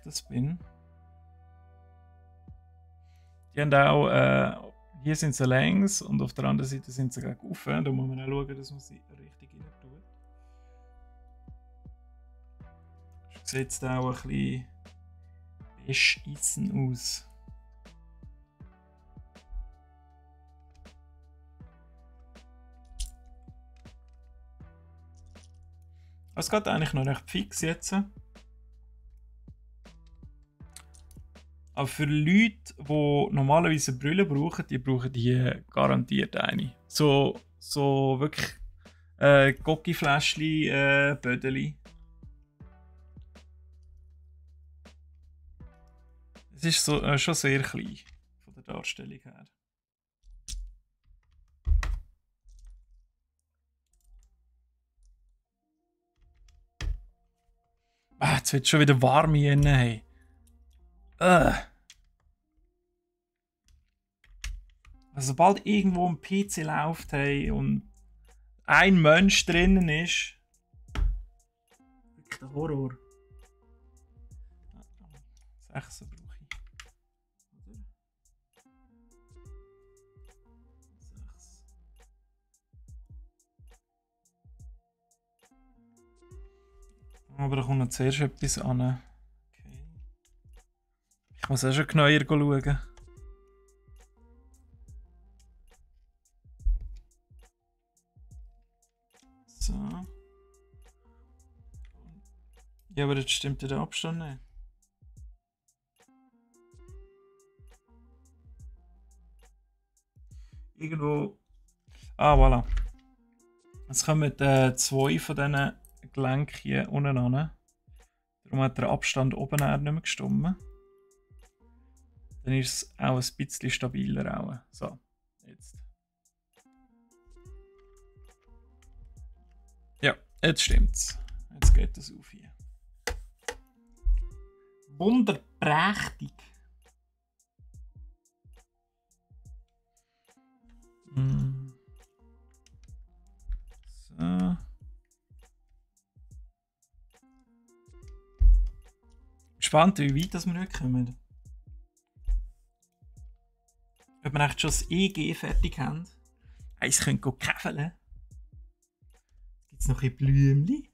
das bin. Die haben auch, hier sind sie längs und auf der anderen Seite sind sie gleich offen. Da muss man auch schauen, dass man sie richtig rein tut. Sieht jetzt auch ein bisschen beschissen aus. Es geht eigentlich noch recht fix jetzt. Aber für Leute, die normalerweise eine Brille brauchen, die brauchen die garantiert eine. So wirklich Gocki-Fläschchen, Bödeli. Es ist so, schon sehr klein von der Darstellung her. Jetzt wird es schon wieder warm hier drin. Hey. Also, sobald irgendwo ein PC läuft hey, und ein Mensch drinnen ist, wirklich der Horror. 6 brauche ich. 6. Aber da kommt noch zuerst etwas an. Ich muss auch schon genauer schauen. So. Ja, aber jetzt stimmt ja der Abstand nicht. Irgendwo. Ah, voilà. Jetzt kommen 2 von diesen Gelenken hier unten an. Darum hat der Abstand oben nicht mehr gestimmt. Dann ist es auch ein bisschen stabiler. Auch. So, jetzt. Ja, jetzt stimmt's. Jetzt geht es auf hier. Wunderprächtig. So. Gespannt, wie weit wir heute kommen. Ob wir echt schon das EG fertig haben. Eins können wir käfeln. Gibt es noch ein Blümchen?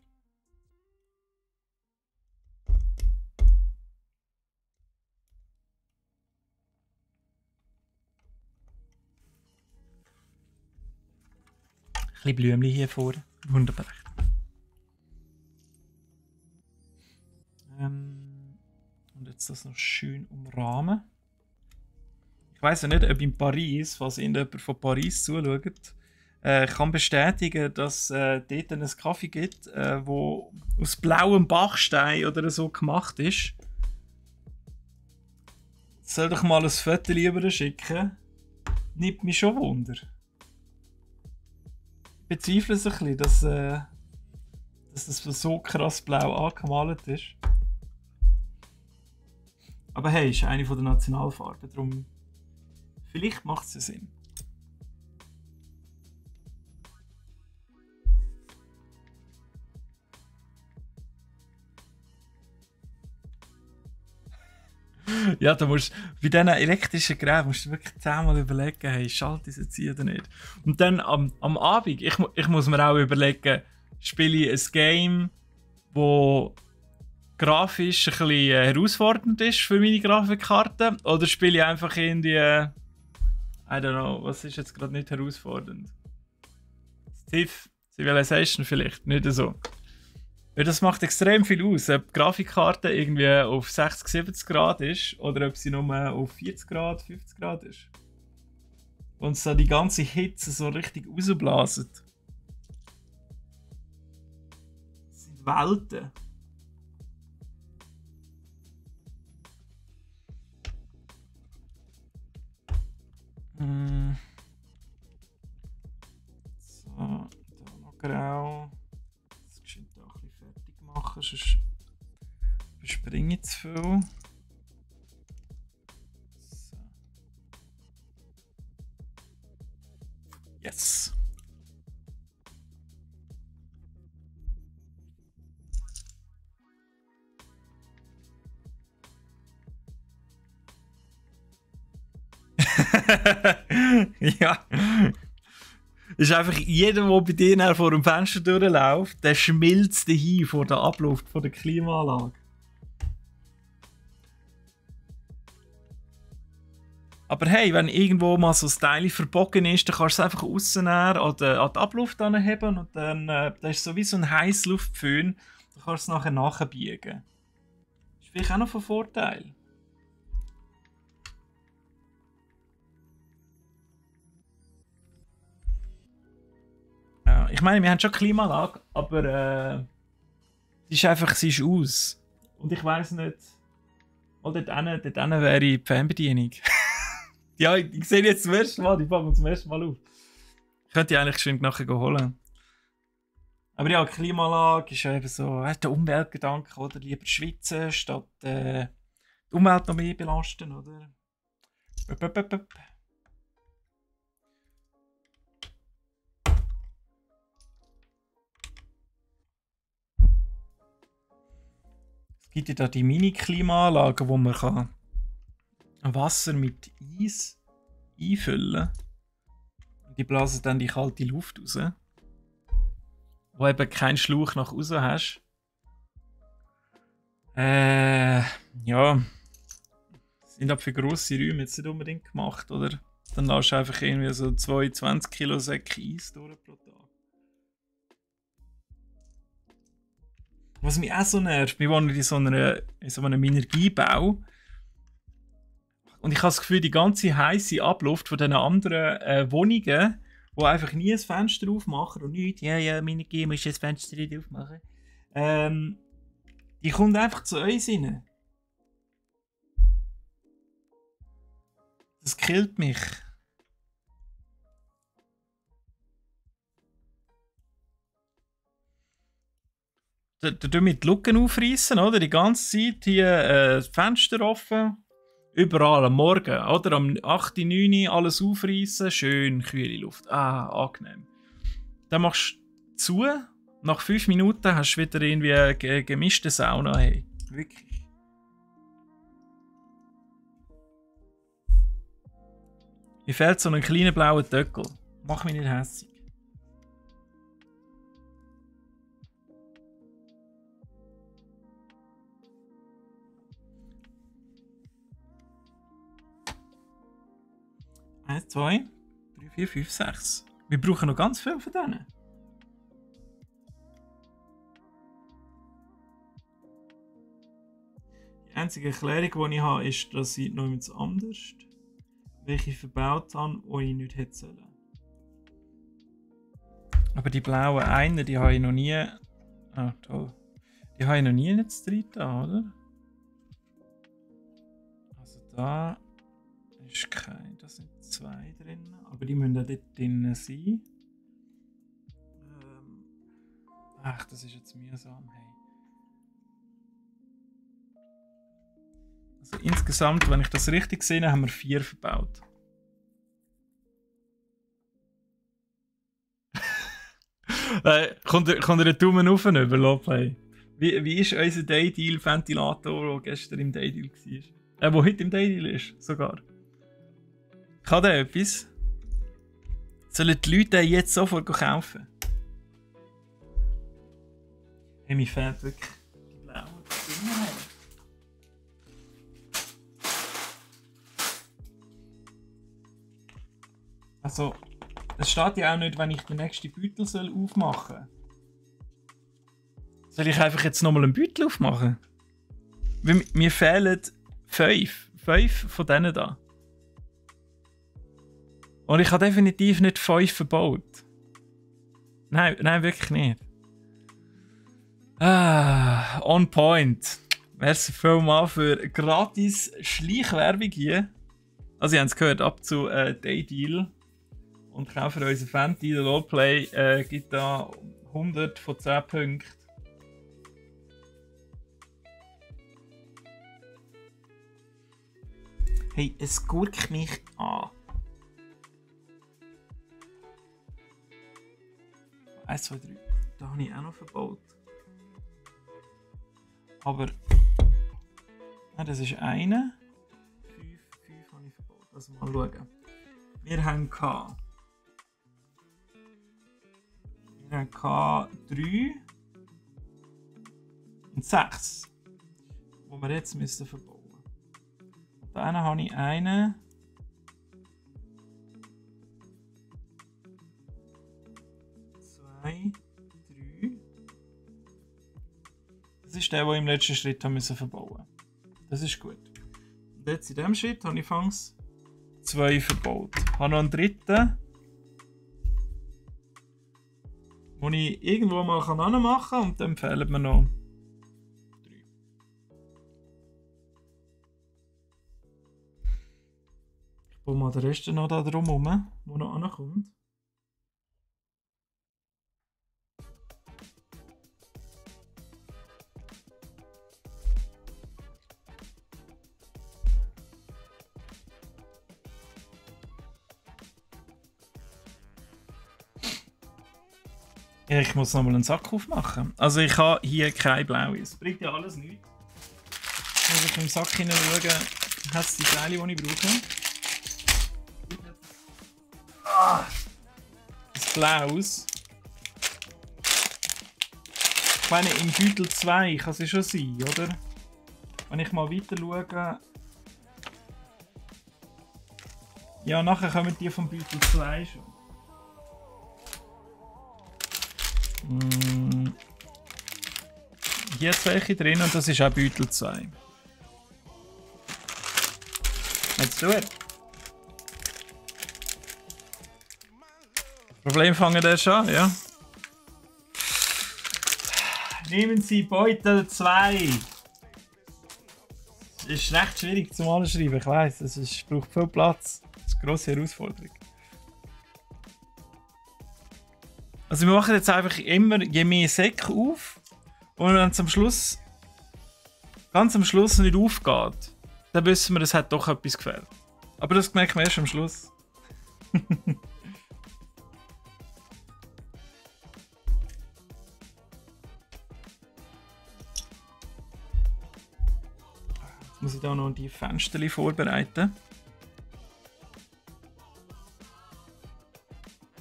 Ein bisschen Blümchen hier vorne. Wunderbar. Und jetzt das noch schön umrahmen. Ich weiss ja nicht, ob in Paris, falls irgendjemand von Paris zuschaut, kann bestätigen, dass dort ein Kaffee gibt, wo aus blauem Bachstein oder so gemacht ist. Soll doch mal ein Foto lieber schicken. Nimmt mich schon Wunder. Ich bezweifle es ein bisschen, dass das so krass blau angemalt ist. Aber hey, ist eine von der Nationalfarben, darum vielleicht macht es Sinn. Ja, du musst bei diesen elektrischen Geräten musst du wirklich 10-mal überlegen, hey, schalte ich jetzt hier oder nicht. Und dann am Abend, ich muss mir auch überlegen, spiele ich ein Game, wo grafisch ein bisschen herausfordernd ist für meine Grafikkarte, oder spiele ich einfach irgendwie I don't know, was ist jetzt gerade nicht herausfordernd? Civilization vielleicht, nicht so. Ja, das macht extrem viel aus, ob die Grafikkarte irgendwie auf 60, 70 Grad ist oder ob sie nur auf 40 Grad, 50 Grad ist. Und so die ganze Hitze so richtig rausblasen. Das sind Welten. So, da noch grau. Das geschieht auch ein bisschen fertig machen, sonst überspringe ich zu viel. So. Yes. Ja. Ist einfach jeder, der bei dir vor dem Fenster durchläuft, der schmilzt dahin vor der Abluft von der Klimaanlage. Aber hey, wenn irgendwo mal so ein Teil verbogen ist, dann kannst du es einfach aussen an die Abluft anheben und dann das ist so wie so ein Heißluftföhn. Dann kannst du es nachher nachbiegen. Das ist vielleicht auch noch von Vorteil. Ja, ich meine, wir haben schon Klimaanlage, aber sie ist aus. Und ich weiss nicht, dort hinten wäre die Fernbedienung. Ja, ich sehe jetzt zum ersten Mal, die fangen zum ersten Mal auf. Ich könnte die eigentlich schon nachher holen. Aber ja, Klimaanlage ist ja eben so der Umweltgedanke, oder? Lieber schwitzen, statt die Umwelt noch mehr belasten, oder? Es gibt ja da die Mini-Klimaanlagen, wo man kann Wasser mit Eis einfüllen kann. Die blasen dann die kalte Luft raus. Wo eben keinen Schlauch nach außen hast. Ja. Sind aber für grosse Räume jetzt nicht unbedingt gemacht, oder? Dann lässt du einfach irgendwie so 22 Kilo Säcke Eis durch pro Tag. Was mich auch so nervt, wir wohnen in so einem Energiebau. Und ich habe das Gefühl, die ganze heisse Abluft von diesen anderen Wohnungen, die einfach nie ein Fenster aufmachen und nichts, ja, meine G muss das Fenster nicht aufmachen, die kommt einfach zu uns rein. Das killt mich. Da tun wir die Luken aufreißen, oder? Die ganze Zeit hier das Fenster offen. Überall am Morgen, oder? Am 8., 9. alles aufreißen, schön kühle Luft. Ah, angenehm. Dann machst du zu, nach 5 Minuten hast du wieder irgendwie eine gemischte Sauna. Hey. Wirklich. Mir fehlt so ein kleiner blauer Töckel. Mach mich nicht hässig. Eins, 2, 3, 4, 5, 6. Wir brauchen noch ganz viel von denen. Die einzige Erklärung, die ich habe, ist, dass ich noch etwas anderes, welche ich verbaut habe, die ich nicht hätte sollen. Aber die blauen Einer, die habe ich noch nie. Ah, toll. Die habe ich noch nie jetzt drin, oder? Also da ist kein. Das sind 2 drin, aber die müssen auch dort drin sein. Ach, das ist jetzt mühsam. Hey. Also insgesamt, wenn ich das richtig sehe, haben wir 4 verbaut. Kommt ihr einen Daumen auf und über, Lobplay? Wie ist unser Daydeal-Ventilator, der gestern im Daydeal war? Der heute im Daydeal ist, sogar. Kann der etwas? Sollen die Leute den jetzt sofort kaufen? Hey, mir fehlt wirklich die blauen Dinger. Also, es steht ja auch nicht, wenn ich den nächsten Beutel aufmachen soll. Soll ich einfach jetzt nochmal einen Beutel aufmachen? Weil mir fehlen 5. 5 von denen da. Und ich habe definitiv nicht 5 verbaut. Nein, wirklich nicht. On point. Merci vielmals für gratis Schleichwerbung hier. Also, ihr habt es gehört, ab zu Day Deal. Und kaufen für unseren Fan-Deal Roleplay gibt da 100 von 10 Punkten. Hey, es guckt mich an. 1, 2, 3. Da habe ich auch noch verbaut. Aber. Ja, das ist eine. 5 habe ich verbaut. Also mal schauen. Wir haben 3 und 6. Die wir jetzt müssen verbauen. Und dann habe ich einen. 2, 3. Das ist der, den ich im letzten Schritt haben müssen verbauen. Das ist gut. Und jetzt in diesem Schritt habe ich fangs 2 verbaut. Ich habe noch einen dritten, den ich irgendwo mal machen kann und dann fehlen mir noch 3. Ich baue mal den Rest noch da drum herum, der noch ankommt. Ich muss nochmal einen Sack aufmachen. Also ich habe hier kein Blaues. Es bringt ja alles nichts. Muss ich im Sack hineinschauen, hat es die Teile, die ich brauche. Das Blaues. Ich meine, im Beutel 2 kann es schon sein, oder? Wenn ich mal weiter schaue. Ja, nachher kommen die vom Beutel 2 schon. Hier ist welche drin und das ist auch Beutel 2. Jetzt tut. Problem fangen erst an, ja. Nehmen Sie Beutel 2. Das ist recht schwierig zum Anschreiben, ich weiss. Es braucht viel Platz. Das ist eine grosse Herausforderung. Also wir machen jetzt einfach immer je mehr Säcke auf und wenn es am Schluss, ganz am Schluss nicht aufgeht, dann wissen wir, es hat doch etwas gefehlt. Aber das merken wir erst am Schluss. Jetzt muss ich da noch die Fenster vorbereiten.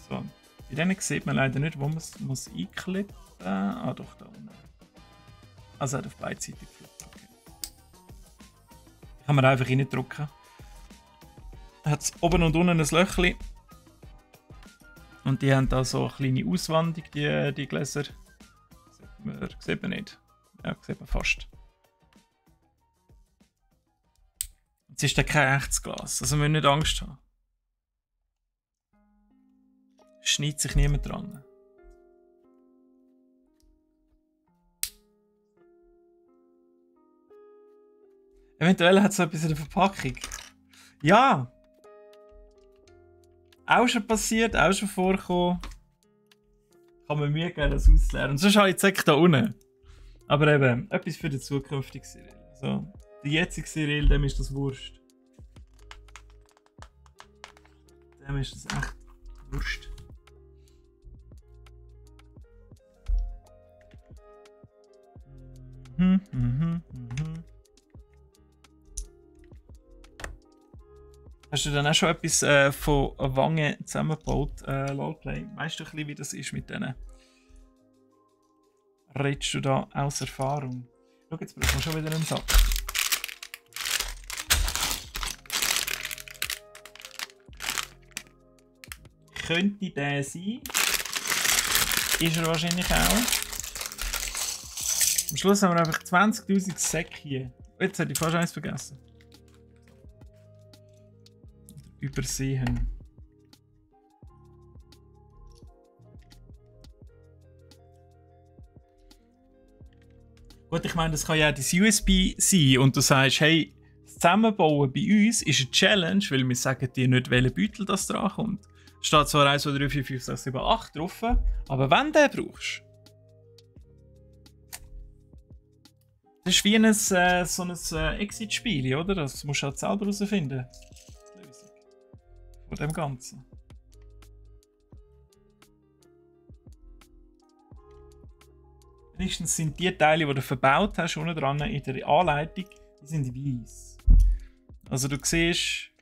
So. Bei denen sieht man leider nicht, wo man es einklippen muss. Ah, doch, da unten. Also hat auf beide Seiten geflippt. Okay. Kann man einfach reindrücken. Hat oben und unten ein Löchchen. Und die haben da so eine kleine Auswandung, die Gläser. Sieht man nicht. Ja, sieht man fast. Jetzt ist da kein echtes Glas, also wir müssen nicht Angst haben. Schneidet sich niemand dran. Eventuell hat es so etwas in der Verpackung. Ja! Auch schon passiert, auch schon vorgekommen. Kann man Mühe geben, das auszulernen. Und sonst habe ich jetzt da unten. Aber eben, etwas für den zukünftigen Cyril. Also, der jetzige Cyril, dem ist das Wurst. Dem ist das echt Wurst. Hast du dann auch schon etwas von Wangen zusammengebaut, Roleplay? Weißt du ein bisschen, wie das ist mit denen? Redest du da aus Erfahrung? Schau, jetzt brauchen wir schon wieder einen Sack. könnte der sein. Ist er wahrscheinlich auch. Am Schluss haben wir einfach 20.000 Säcke hier. Jetzt hätte ich fast eins vergessen. Übersehen. Gut, ich meine, das kann ja das USB sein und du sagst, hey, das Zusammenbauen bei uns ist eine Challenge, weil wir sagen dir nicht, welcher Beutel das dran kommt. Es steht zwar 1, 2, 3, 4, 5, 6, 7, 8 drauf, aber wenn du den brauchst. Das ist wie ein, so ein Exit-Spiel, oder? Das musst du halt selber herausfinden. Die Lösung von dem Ganzen. Wenigstens sind die Teile, die du verbaut hast, unten dran in der Anleitung, die sind weiss. Also du siehst,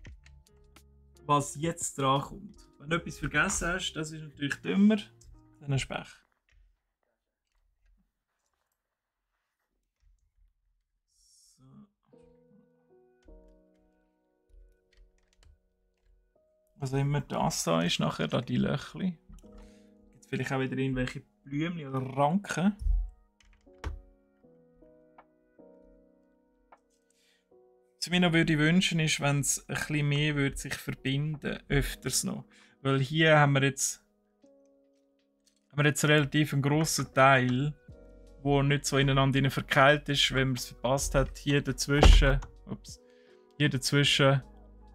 was jetzt dran kommt. Wenn du etwas vergessen hast, das ist natürlich dümmer, dann hast du Pech. So. Was immer das da ist, nachher da die Löchli. Gibt es vielleicht auch wieder irgendwelche Blümchen oder Ranken. Was ich mir noch würde wünschen, ist, wenn es ein bisschen mehr würde sich verbinden, öfters noch. Weil hier haben wir jetzt relativ einen grossen Teil, der nicht so ineinander verkeilt ist, wenn man es verpasst hat. Hier dazwischen,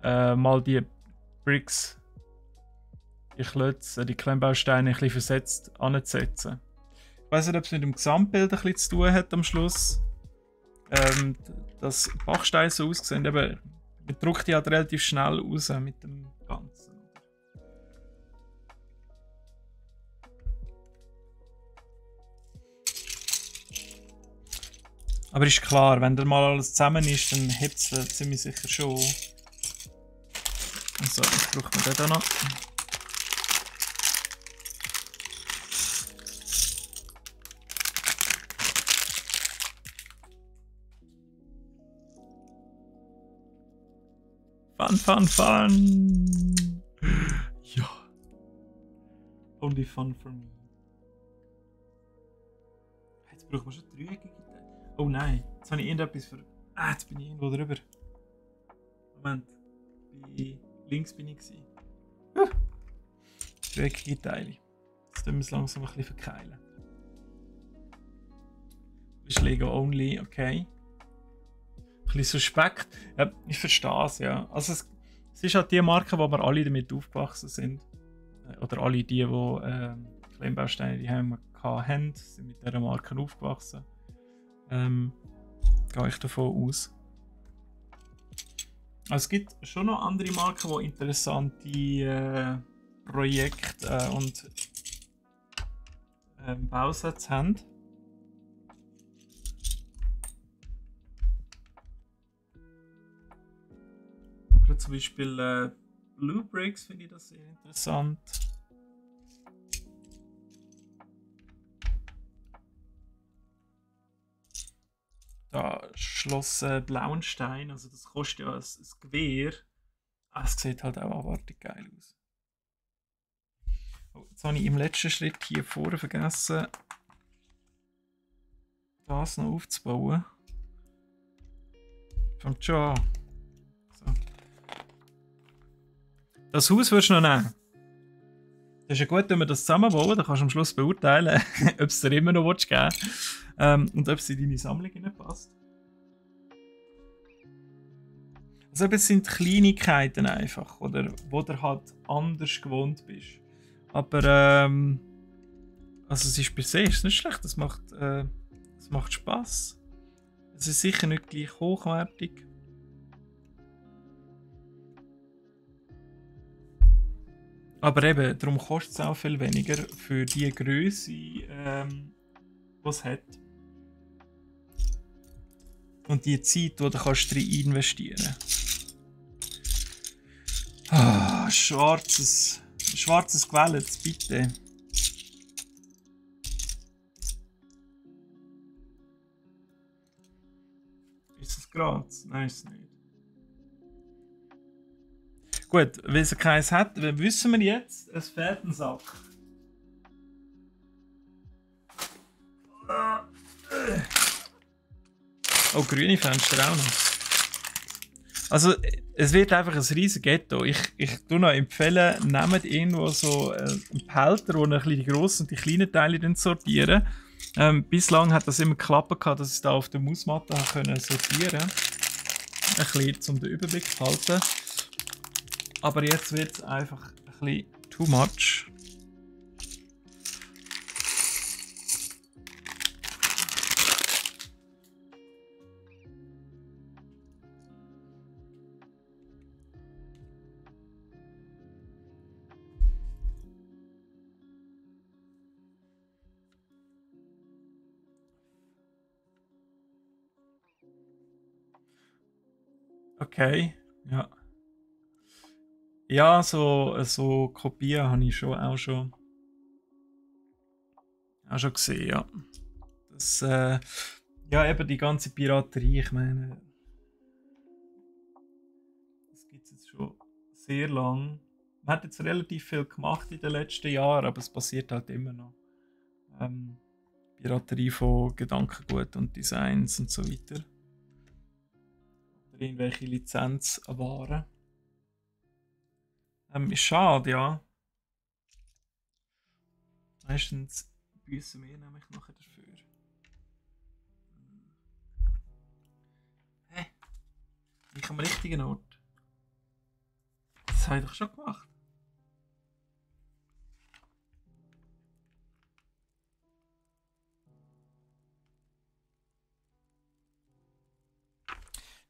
mal die Bricks, die Klötze, die Klemmbausteine ein bisschen versetzt anzusetzen. Ich weiß nicht, ob es mit dem Gesamtbild ein bisschen zu tun hat am Schluss. Dass Bachsteine so aussehen, aber man druckt die halt relativ schnell raus mit dem Ganzen. Aber ist klar, wenn dann mal alles zusammen ist, dann hebt es ziemlich sicher schon. So, jetzt braucht man den da noch. Fun! Ja. Only fun for me. Jetzt brauchen wir schon dreieckige Teile. Oh nein, jetzt habe ich irgendetwas für... jetzt bin ich irgendwo drüber. Moment. Bei links bin ich gewesen. Dreieckige Teile. Jetzt tun wir es langsam ein bisschen verkeilen. Das ist Lego only, okay. Ein bisschen suspekt. Ja, ich verstehe es, ja. Also es ist halt die Marke, wo wir alle damit aufgewachsen sind. Oder alle die Klemmbausteine die haben, sind mit dieser Marke aufgewachsen. Gehe ich davon aus. Also es gibt schon noch andere Marken, die interessante Projekte und Bausätze haben. Gerade zum Beispiel Blue Bricks finde ich das sehr interessant. Da Schloss Blauenstein, also das kostet ja ein Gewehr. Es sieht halt auch abartig geil aus. Oh, jetzt habe ich im letzten Schritt hier vorne vergessen, das noch aufzubauen. Kommt schon an. So. Das Haus würdest du noch nehmen. Das ist ja gut, wenn wir das zusammenbauen, dann kannst du am Schluss beurteilen, ob es dir immer noch geben willst, und ob es in deine Sammlung passt. Also es sind Kleinigkeiten einfach, oder wo du halt anders gewohnt bist. Aber also es ist per se ist nicht schlecht, das macht Spaß. Es ist sicher nicht gleich hochwertig. Aber eben, darum kostet es auch viel weniger für die Größe, die es hat. Und die Zeit, die du kannst rein investieren. Schwarzes Gewälz, bitte. Ist es Graz? Nein, ist es nicht. Gut, weil es keins hat, wissen wir jetzt, es fehlt ein Sack. Oh, grüne Fenster auch noch. Also, es wird einfach ein riesiges Ghetto. Ich tue noch empfehlen, nehmt irgendwo so einen Behälter, wo ihr ein bisschen die grossen und die kleinen Teile sortieren. Bislang hat das immer geklappt, dass ich da auf der Mausmatte sortieren konnte. Ein bisschen, um den Überblick zu halten. Aber jetzt wird es einfach ein bisschen too much. Okay, ja. Ja, so Kopien habe ich auch schon gesehen, ja. Das, ja, eben die ganze Piraterie, ich meine, das gibt es jetzt schon sehr lang. Man hat jetzt relativ viel gemacht in den letzten Jahren, aber es passiert halt immer noch. Piraterie von Gedankengut und Designs und so weiter. Oder irgendwelche Lizenzwaren. Ist schade, ja. Meistens büssen wir nämlich nachher dafür. Hä? Ich am richtigen Ort. Das habe ich doch schon gemacht.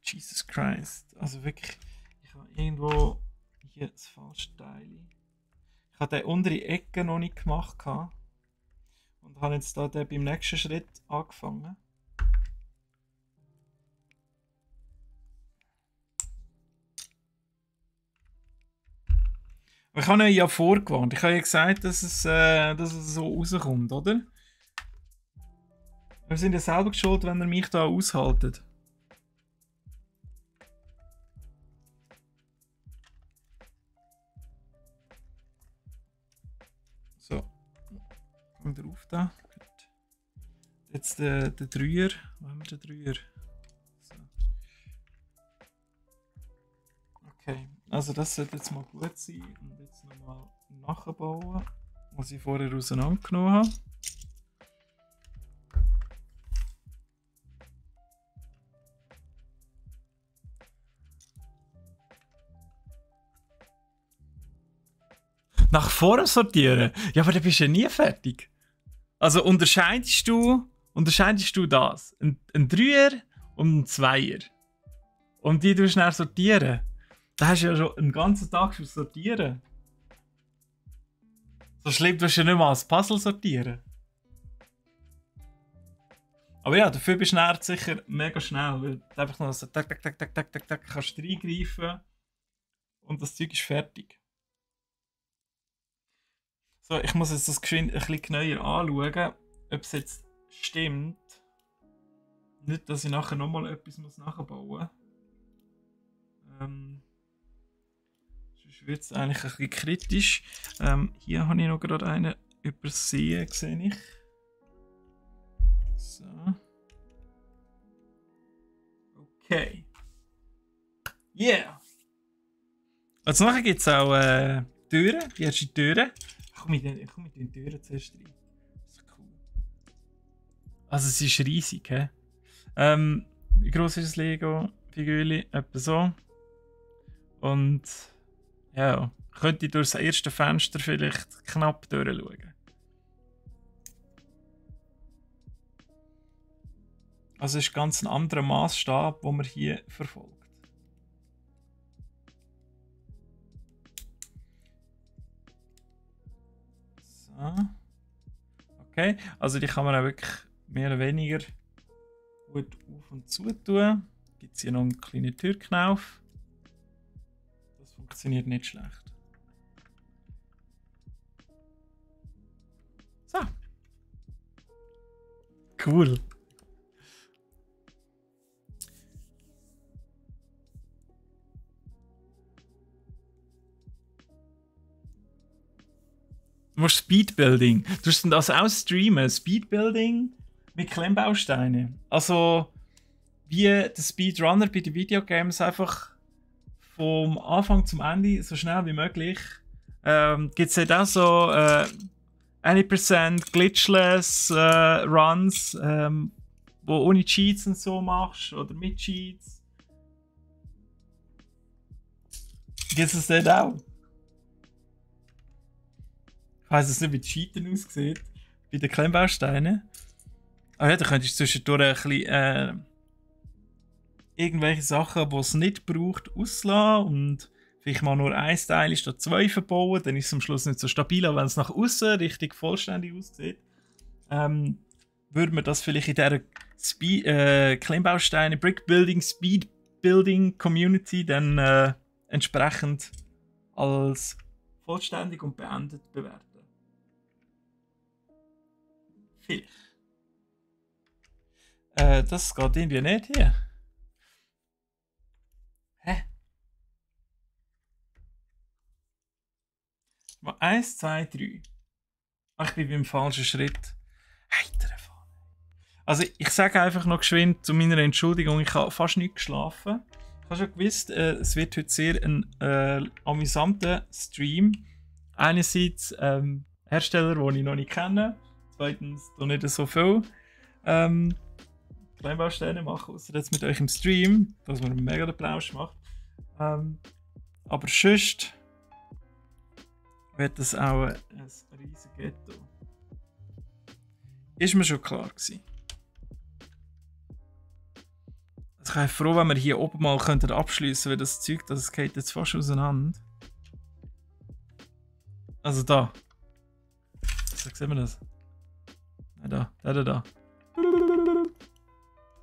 Jesus Christ. Also wirklich, ich habe irgendwo hier das falsche Teil. Ich habe die untere Ecke noch nicht gemacht und habe jetzt da beim nächsten Schritt angefangen. Aber ich habe euch ja vorgewarnt. Ich habe ja gesagt, dass es so rauskommt, oder? Wir sind ja selber schuld, wenn ihr mich da aushaltet. So. Kommen wir drauf da. Gut. Jetzt der Dreier. Wo haben wir den Dreier? So. Okay, also das sollte jetzt mal gut sein. Und jetzt nochmal nachbauen, was ich vorher auseinandergenommen habe. Nach vorne sortieren? Ja, aber dann bist du ja nie fertig. Also unterscheidest du das? Ein Dreier und ein Zweier. Und die du schnell sortieren. Da hast du ja schon einen ganzen Tag für sortieren. So schlimm tust du ja nicht mal als Puzzle sortieren. Aber ja, dafür bist du sicher mega schnell, weil du einfach noch so tak kannst reingreifen und das Zeug ist fertig. So, ich muss jetzt das geschwind ein bisschen genauer anschauen, ob es jetzt stimmt. Nicht, dass ich nachher nochmal etwas nachbauen muss. Sonst wird es eigentlich ein bisschen kritisch. Hier habe ich noch gerade einen übersehen, sehe ich. So. Okay. Yeah! Also nachher gibt es auch Türen, die erste Türen. Ich komme mit den Türen zuerst rein. Das ist cool. Also es ist riesig, hä? Wie groß ist das Lego-Figürchen? Etwa so. Und ja, könnte ich durch das erste Fenster vielleicht knapp durchschauen. Also es ist ganz ein anderer Maßstab, den man hier verfolgt. So. Okay, also die kann man auch wirklich mehr oder weniger gut auf und zu tun. Gibt es hier noch einen kleinen Türknauf. Das funktioniert nicht schlecht. So. Cool. Du musst Speedbuilding. Du musst das auch streamen. Speedbuilding mit Klemmbausteinen. Also, wie der Speedrunner bei den Videogames einfach vom Anfang zum Ende so schnell wie möglich. Gibt es halt auch so 1% glitchless Runs, wo ohne Cheats und so machst oder mit Cheats. Gibt es das auch? Ich weiss es nicht, wie die Cheaten aussieht. Bei den Klemmbausteinen. Aber ja, da könntest du zwischendurch ein bisschen irgendwelche Sachen, die es nicht braucht, auslassen und vielleicht mal nur ein Teil statt zwei verbauen. Dann ist es am Schluss nicht so stabil, aber wenn es nach außen richtig vollständig aussieht, würde man das vielleicht in dieser Klemmbausteine, Brickbuilding, Speedbuilding Community dann entsprechend als vollständig und beendet bewerten. Vielleicht. Das geht irgendwie nicht hier. Hä? Mal 1, 2, 3. Ach, ich bin beim falschen Schritt. Heitere Fahne. Also ich sage einfach noch geschwind zu meiner Entschuldigung, ich habe fast nicht geschlafen. Ich habe schon gewusst, es wird heute sehr ein amüsanter Stream. Einerseits Hersteller, die ich noch nicht kenne. Zweitens noch nicht so viel Kleinbausteine machen, außer jetzt mit euch im Stream, dass man einen mega den Plausch macht. Aber sonst wird das auch ein riesiges Ghetto. Ist mir schon klar gewesen. Also ich bin froh, wenn wir hier oben mal abschließen, weil das Zeug, das geht jetzt fast auseinander. Also da. So, sehen wir das? Nein, da.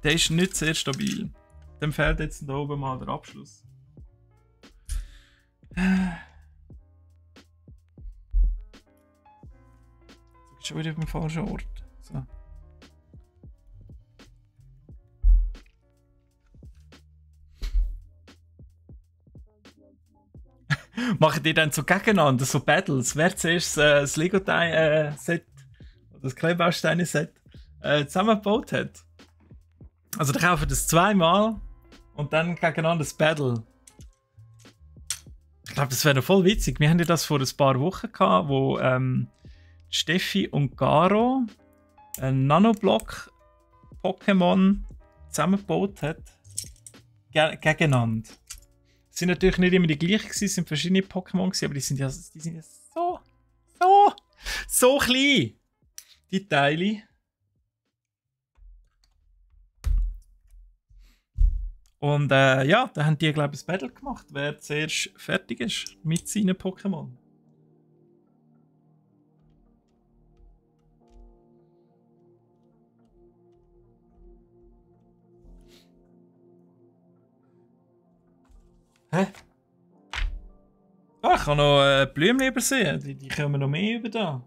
Der ist nicht sehr stabil. Dem fehlt jetzt da oben mal der Abschluss. Schon wieder beim falschen Ort. So. Machen die dann so gegeneinander, so Battles? Wer zuerst das Lego-Set oder das Kleimbausteine-Set zusammengebaut hat? Also, die kaufen das zweimal und dann gegeneinander das Battle. Ich glaube, das wäre voll witzig. Wir haben ja das vor ein paar Wochen gehabt, wo Steffi und Garo ein Nanoblock-Pokémon zusammengebaut hat. Gegeneinander. Es sind natürlich nicht immer die gleichen gewesen, es sind verschiedene Pokémon gewesen, aber die sind ja so klein. Die Teile. Und ja, da haben die, glaube ich, ein Battle gemacht, wer zuerst fertig ist mit seinen Pokémon. Hä? Ah, ich kann noch Blümchen übersehen. Die kommen noch mehr über da.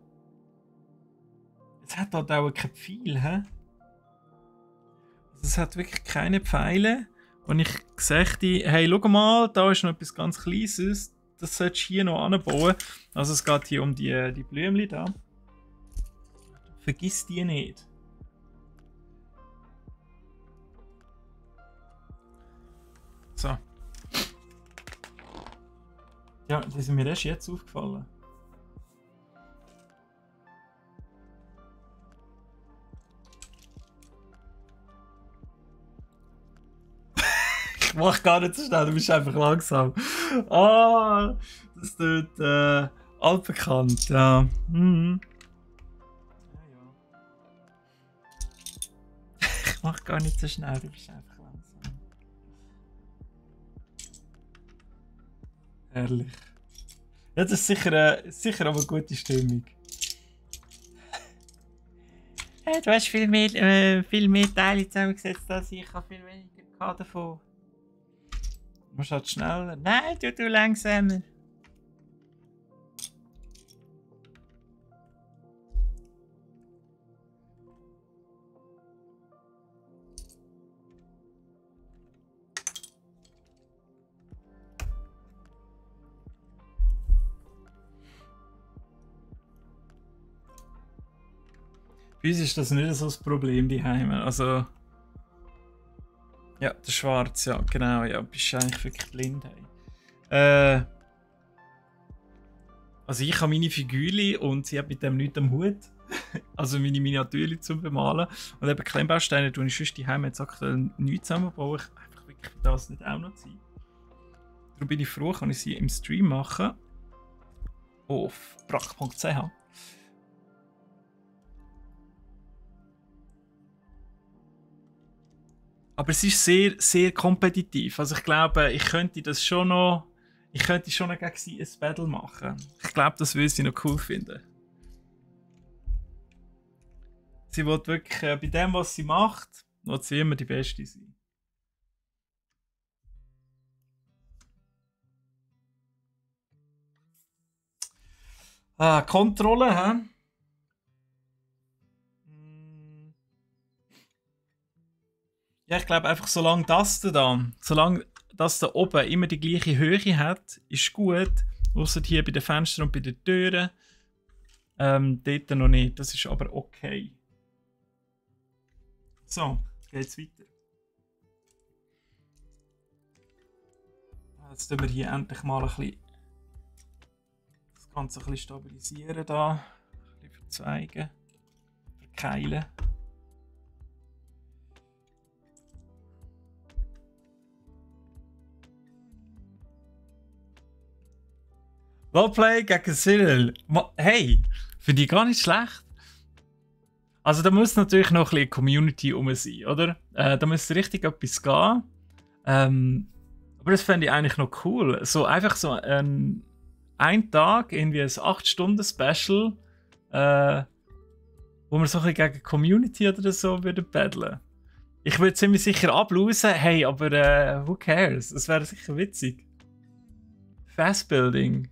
Es hat halt auch kein Pfeil, hä? Also es hat wirklich keine Pfeile. Und ich sagte, hey, schau mal, da ist noch etwas ganz Kleines. Das solltest du hier noch anbauen. Also es geht hier um die Blümchen da. Vergiss die nicht. So. Ja, die sind mir erst jetzt aufgefallen. Ich mach gar nicht so schnell, du bist einfach langsam. Ah, das tut altbekannt, ja. Mhm. Ich mach gar nicht so schnell, du bist einfach langsam. Herrlich. Ja, das ist sicher aber eine gute Stimmung. Du hast viel mehr Teile zusammengesetzt als ich. Ich habe viel weniger davon. Du musst halt schneller. Nein, du langsamer. Bei uns ist das nicht so das Problem daheim. Also. Ja, der Schwarz, ja, genau, ja, bist du eigentlich wirklich blind. Hey. Also ich habe meine Figürchen und sie hat mit dem nichts am Hut. Also meine Miniaturen zum Bemalen. Und eben Klemmbausteine tue ich sonst daheim jetzt aktuell nichts zusammenbauen. Ich einfach wirklich für das nicht auch noch Zeit. Darum bin ich froh, kann ich sie im Stream machen. Auf brack.ch. Aber es ist sehr, sehr kompetitiv. Also ich glaube, ich könnte schon noch gegen sie ein Battle machen. Ich glaube, das würde sie noch cool finden. Sie will wirklich, bei dem, was sie macht, wird sie immer die Beste sein. Kontrolle, hä? Ja, ich glaube einfach, solange das da oben immer die gleiche Höhe hat, ist gut. Außer hier bei den Fenstern und bei den Türen. Dort noch nicht. Das ist aber okay. So, geht's weiter. Jetzt tun wir hier endlich mal ein bisschen das Ganze ein bisschen stabilisieren da. Ein bisschen verzweigen. Verkeilen. Roleplay gegen Cyril. Hey, finde ich gar nicht schlecht. Also da muss natürlich noch ein bisschen Community rum sein, oder? Da müsste richtig etwas gehen. Aber das fände ich eigentlich noch cool. So einfach so ein Tag, irgendwie ein 8-Stunden-Special, wo wir so ein bisschen gegen Community oder so würden battlen. Ich würde ziemlich sicher ablosen, hey, aber who cares? Das wäre sicher witzig. Fastbuilding.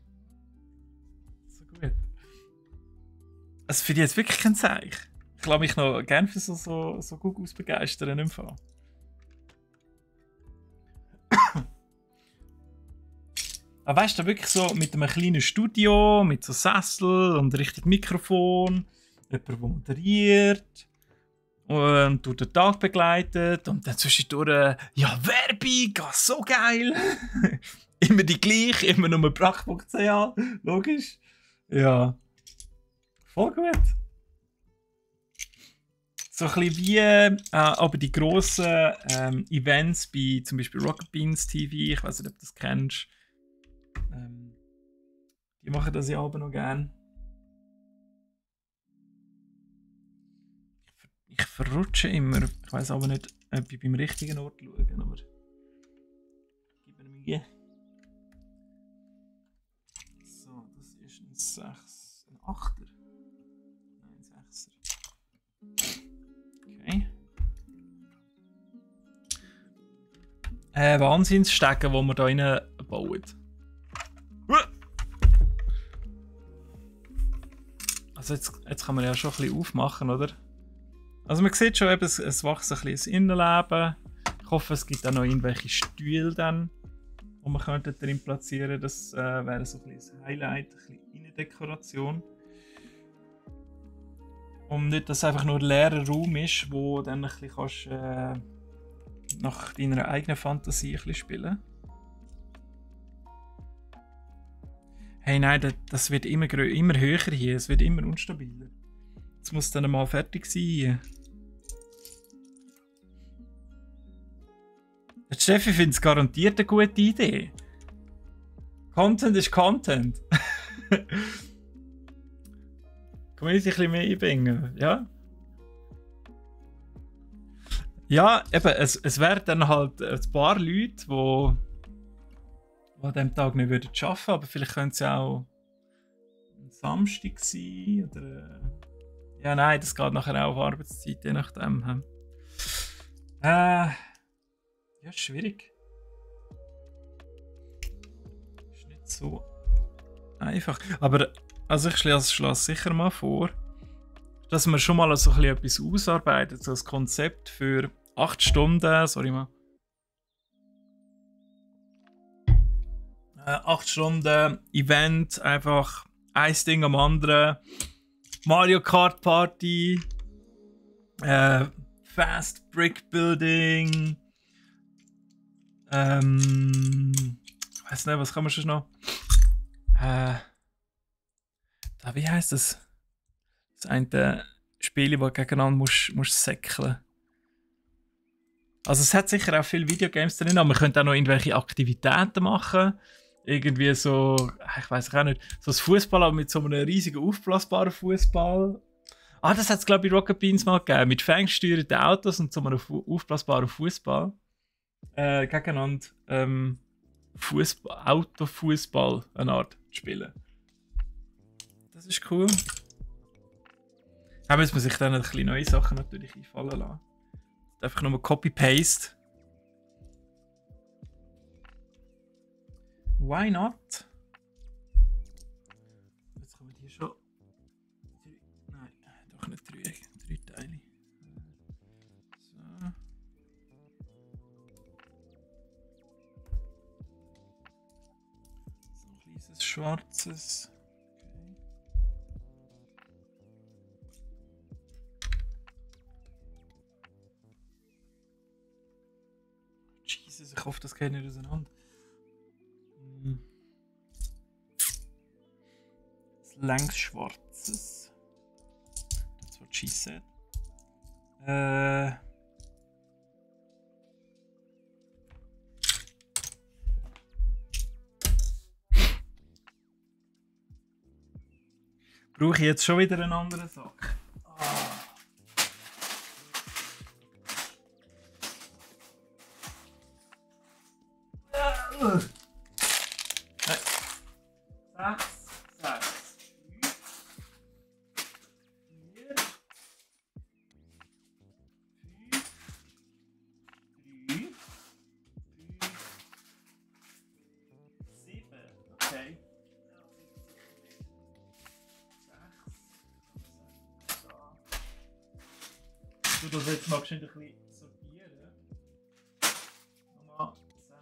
Also für die jetzt wirklich kein Zeichen. Ich lasse mich noch gerne für so Gugus begeistern im Fall. Aber weißt du, wirklich so mit einem kleinen Studio, mit so Sessel und richtig Mikrofon, jemand, der moderiert und durch den Tag begleitet und dann zwischendurch, ja, Werbung, so geil! Immer die gleiche, immer nur brack.ch, logisch. Ja. Voll gut. So ein bisschen wie aber die grossen Events bei zum Beispiel Rocket Beans TV, ich weiß nicht, ob du das kennst. Die machen das ja aber noch gern. Ich verrutsche immer. Ich weiß aber nicht, ob ich beim richtigen Ort schaue, aber gib mir Mühe. So, das ist ein 6, ein 8er. Nein, 6er. Okay. Wahnsinnsstecken, die wir hier reinbauen. Also jetzt kann man ja schon ein bisschen aufmachen, oder? Also man sieht schon, eben, es wächst ein bisschen das Innenleben. Ich hoffe, es gibt auch noch irgendwelche Stühle dann, die man könnte drin platzieren. Das wäre so ein bisschen das Highlight, ein bisschen Innendekoration. Und nicht, dass es einfach nur ein leerer Raum ist, wo dann ein bisschen kannst, nach deiner eigenen Fantasie ein bisschen spielen. Hey, nein, das wird immer höher hier. Es wird immer unstabiler. Jetzt muss dann mal fertig sein hier. Der Steffi findet es garantiert eine gute Idee. Content ist Content. Community ein bisschen mehr einbringen, ja? Ja, eben, es wären dann halt ein paar Leute, die an diesem Tag nicht arbeiten würden, aber vielleicht könnte es auch ein Samstag sein oder... Ja, nein, das geht nachher auch auf Arbeitszeit, je nachdem. Ja, schwierig. Ist nicht so einfach. Aber also ich schlage sicher mal vor, dass man schon mal so ein bisschen etwas ausarbeitet, so ein Konzept für 8 Stunden, sorry mal. 8 Stunden Event, einfach ein Ding am anderen. Mario Kart Party, Fast Brick Building. Ich weiß nicht, was kann man schon noch? Wie heißt das? Das eine Spiel, wo gegeneinander musst säckeln. Also es hat sicher auch viele Videogames drin, aber man könnte auch noch irgendwelche Aktivitäten machen. Irgendwie so, ich weiß auch nicht, so ein Fußball, aber mit so einem riesigen aufblasbaren Fußball. Das hat es glaube ich bei Rocket Beans mal gegeben, mit ferngesteuerten Autos und so einem aufblasbaren Fußball. Gegeneinander Autofußball eine Art spielen. Das ist cool. Aber jetzt muss ich dann ein bisschen neue Sachen natürlich einfallen lassen. Einfach nur Copy-Paste. Why not? Jetzt kommen hier schon. Nein, doch nicht drei Teile. So. So ein kleines schwarzes. Jesus, ich hoffe, das geht nicht auseinander. Das längs schwarzes. That's what she said. Brauche ich jetzt schon wieder einen anderen Sack? Du das jetzt mal ein bisschen sortieren. Nochmal 6,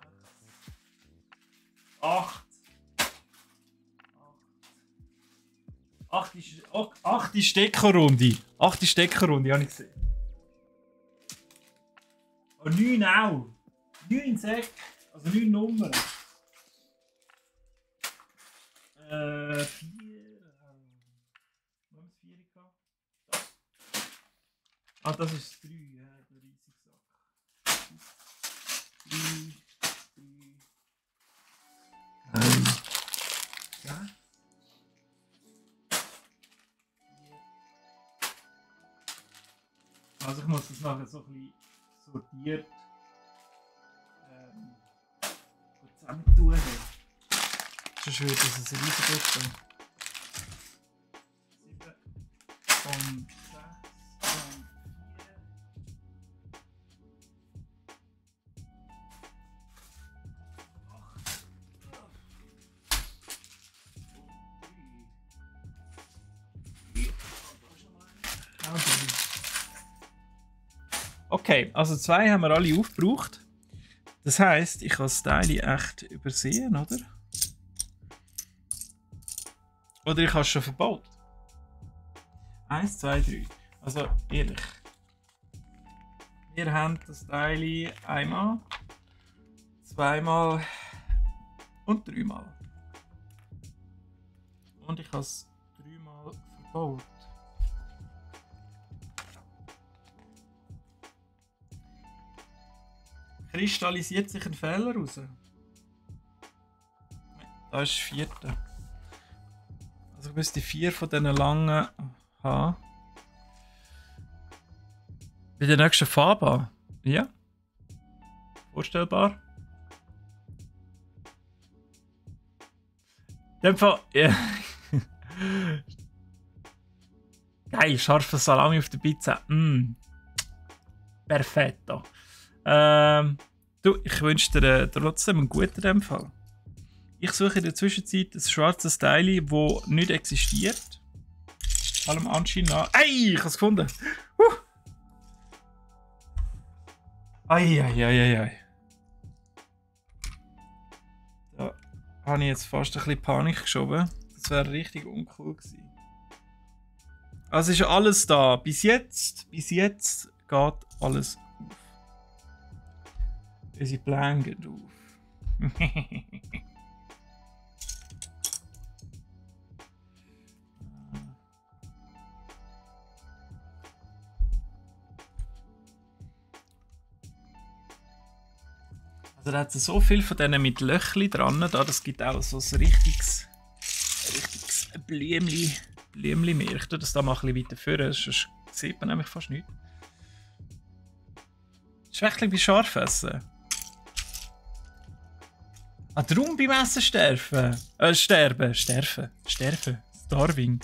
8. 8. Steckerrunde. 8. Steckerrunde, habe ich gesehen. Und 9 auch. 9 Säcke. Also 9 Nummern. 4. Das ist 3, ja, der riesige Sack. 3. Ja. Also ich muss das nachher so ein bisschen sortiert zusammen tun. Sonst wird das ein riesiges Stück. 7 und 6 und okay, also 2 haben wir alle aufgebraucht. Das heisst, ich habe das Teil echt übersehen, oder? Oder ich habe es schon verbaut. 1, 2, 3. Also ehrlich. Wir haben das Teil einmal, zweimal und dreimal. Und ich habe es 3-mal verbaut. Kristallisiert sich ein Fehler raus? Da ist das 4. Also ich müsste 4 von diesen langen haben. Bei der nächsten Farbe? Ja. Vorstellbar. In dem Fall. Ja. Geil, scharfer Salami auf der Pizza. Perfetto. Du, ich wünsche dir trotzdem einen guten in dem Fall. Ich suche in der Zwischenzeit ein schwarzes Teil, das nicht existiert. Allem Anschein nach. Ey, ich habe es gefunden. Eieieiei. Da habe ich jetzt fast ein bisschen Panik geschoben. Das wäre richtig uncool gewesen. Also ist alles da. Bis jetzt geht alles auf. Unsere Pläne gehen auf. Also da hat es so viel von denen mit Löchli dran. Das gibt auch so ein richtiges Blümli mehr. Ich tue das da mal ein bisschen weiter führen, sonst sieht man nämlich fast nichts. Schwächling wie scharf essen. Ah, darum beim Essen sterben. Sterben. Starving.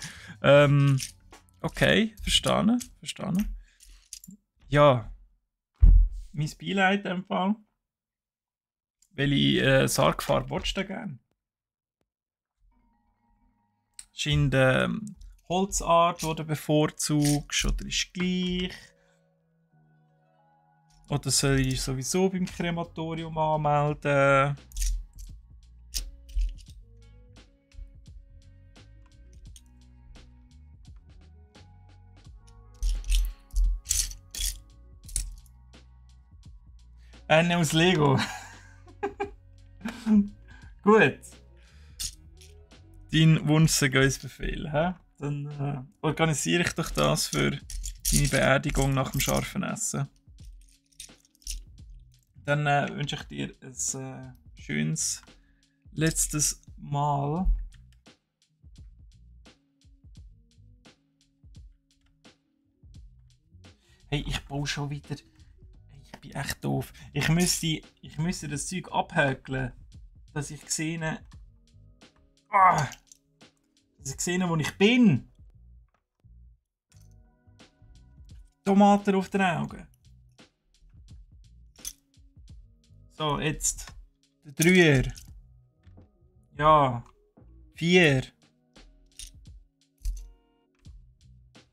Okay, verstanden. Ja. Mein Beileid in dem Fall. Welche Sargfarbe willst du gerne? Scheint Holzart, die du bevorzugst, oder ist gleich? Oder soll ich sowieso beim Krematorium anmelden? Eine aus Lego. Gut. Dein Wunschsegungsbefehl, hä? Dann organisiere ich doch das für deine Beerdigung nach dem scharfen Essen. Dann wünsche ich dir ein schönes letztes Mal. Hey, ich baue schon wieder. Ich bin echt doof. Ich müsste das Zeug abhäkeln, dass ich sehe, wo ich bin. Tomaten auf den Augen. So, jetzt. Der Dreier. Ja. 4.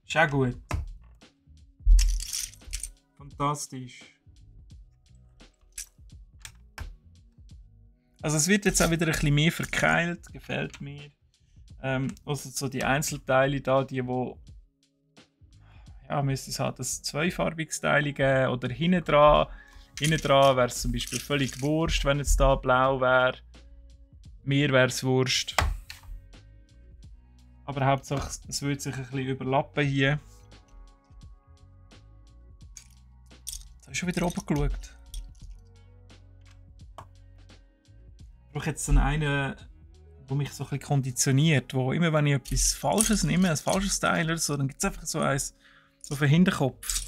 Ist auch gut. Fantastisch. Also es wird jetzt auch wieder ein bisschen mehr verkeilt, gefällt mir. Also so die Einzelteile da, die wo ja, müsste es halt das zweifarbiges Teil geben oder hinten dran. Hinten dran wäre es zum Beispiel völlig wurscht, wenn jetzt da blau wäre. Mir wäre es wurscht. Aber Hauptsache es würde sich ein bisschen überlappen hier. Jetzt habe ich schon wieder oben geschaut. Ich brauche jetzt dann einen, der mich so ein bisschen konditioniert, wo immer wenn ich etwas Falsches nehme, ein falsches Teil oder so, dann gibt es einfach so eins so auf den Hinterkopf.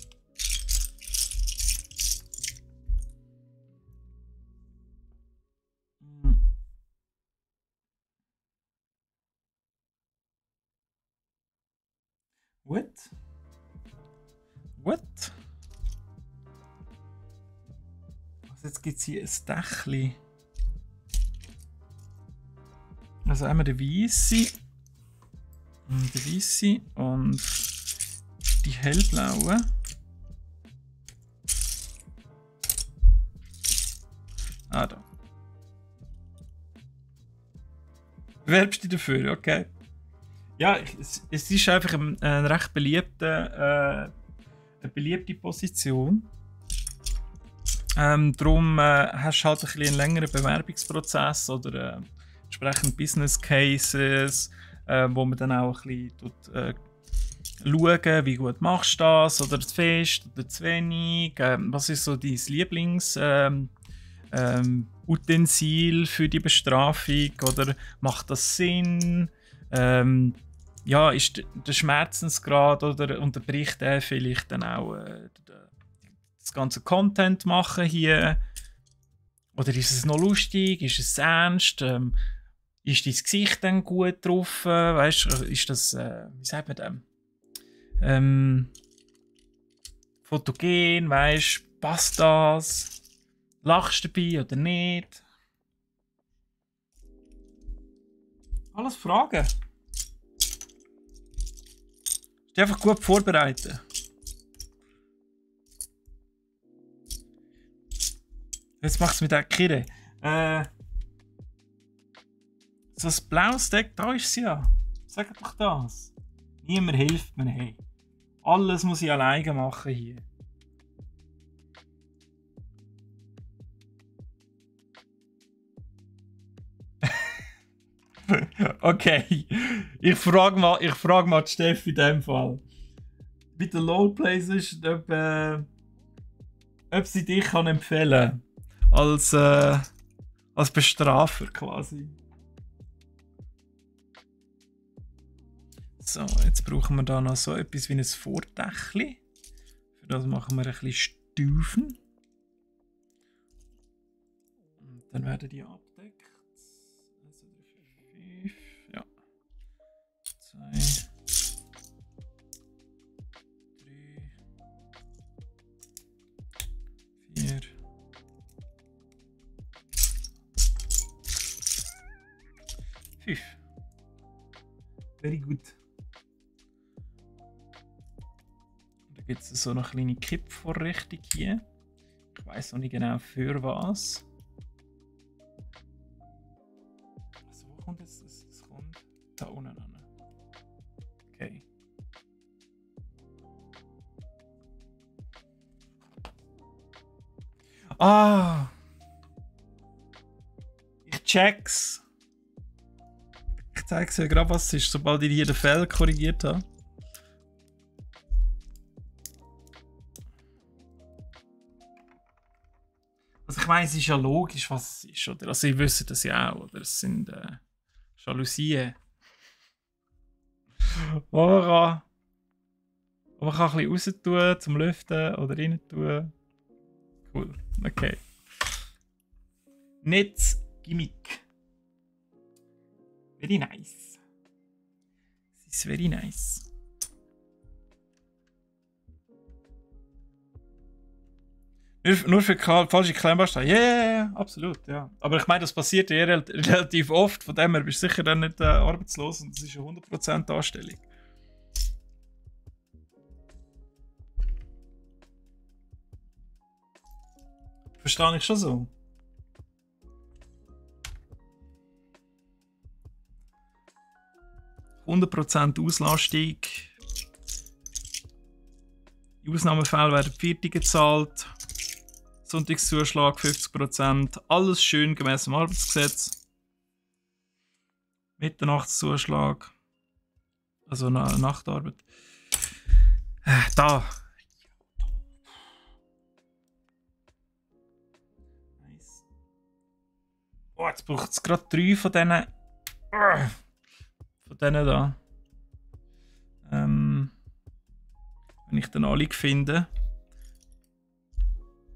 What? Also jetzt gibt es hier ein Dächli. Also einmal der Weisse und die hellblaue. Ah, da. Bewerbst du dich dafür, okay? Ja, es ist einfach eine recht beliebte Position. Darum hast du halt ein bisschen einen längeren Bewerbungsprozess oder entsprechend Business Cases, wo man dann auch ein bisschen schauen, wie gut machst du das, oder zu fest oder zu wenig. Was ist so dein Lieblingsutensil für die Bestrafung, oder macht das Sinn? Ja, ist der Schmerzensgrad oder unterbricht er vielleicht dann auch das ganze Content machen hier? Oder ist es noch lustig? Ist es ernst? Ist dein Gesicht dann gut drauf? Weißt du, ist das, wie sagt man das? Fotogen, weißt du, passt das? Lachst du dabei oder nicht? Alles Fragen. Ist einfach gut vorbereiten. Jetzt macht es mit der Kirre. So ein blaues Deck, da ist es ja. Sag doch das. Niemand hilft mir, hey. Alles muss ich alleine machen hier. Okay, ich frage mal die Steffi in dem Fall. Bei der Lowplays ist, ob sie dich kann empfehlen als Bestrafer quasi. So, jetzt brauchen wir da noch so etwas wie ein Vordächli. Für das machen wir ein bisschen Stufen. Und dann werden die abgedeckt. 1, 2, 3, 4, 5. Ja. 2, 3, 4. 5. Very good. Da gibt es so eine kleine Kippvorrichtung hier. Ich weiß noch nicht genau für was. Also, wo kommt es? Es kommt da unten an. Okay. Ah! Ich check's. Ich zeige dir gerade, was es ist, sobald ich hier den Fehler korrigiert habe. Also ich meine, es ist ja logisch, was es ist, oder? Also ich wüsste das ja auch, oder? Es sind Jalousien. Man kann ein bisschen raus tun, zum Lüften oder rein tun. Cool, okay. Netz Gimmick. Very nice. Es ist very nice. Nur für falsche Klemmbausteine. Yeah, absolut, ja. Aber ich meine, das passiert ja relativ oft. Von dem her bist du sicher dann nicht arbeitslos und das ist eine 100% Anstellung. Verstehe ich schon so. %100% Auslastung. In Ausnahmefällen werden die Viertel gezahlt. Sonntagszuschlag 50%. Alles schön gemäß dem Arbeitsgesetz. Mitternachtszuschlag. Also Nachtarbeit. Da. Nice. Oh, jetzt braucht es gerade 3 von diesen. Von denen da. Wenn ich dann alle finde.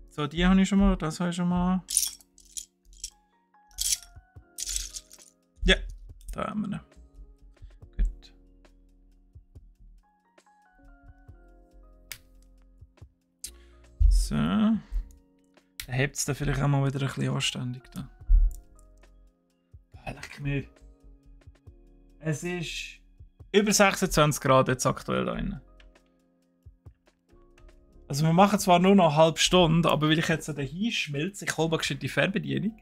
So, die habe ich schon mal, das habe ich schon mal. Ja, da haben wir ihn. Gut. So. Dann hebt es dann vielleicht auch mal wieder ein bisschen anständig. Da. Leck mir. Es ist über 26 Grad jetzt aktuell da drin. Also wir machen zwar nur noch eine halbe Stunde, aber weil ich jetzt da hinschmilze, ich hole mal die Fernbedienung.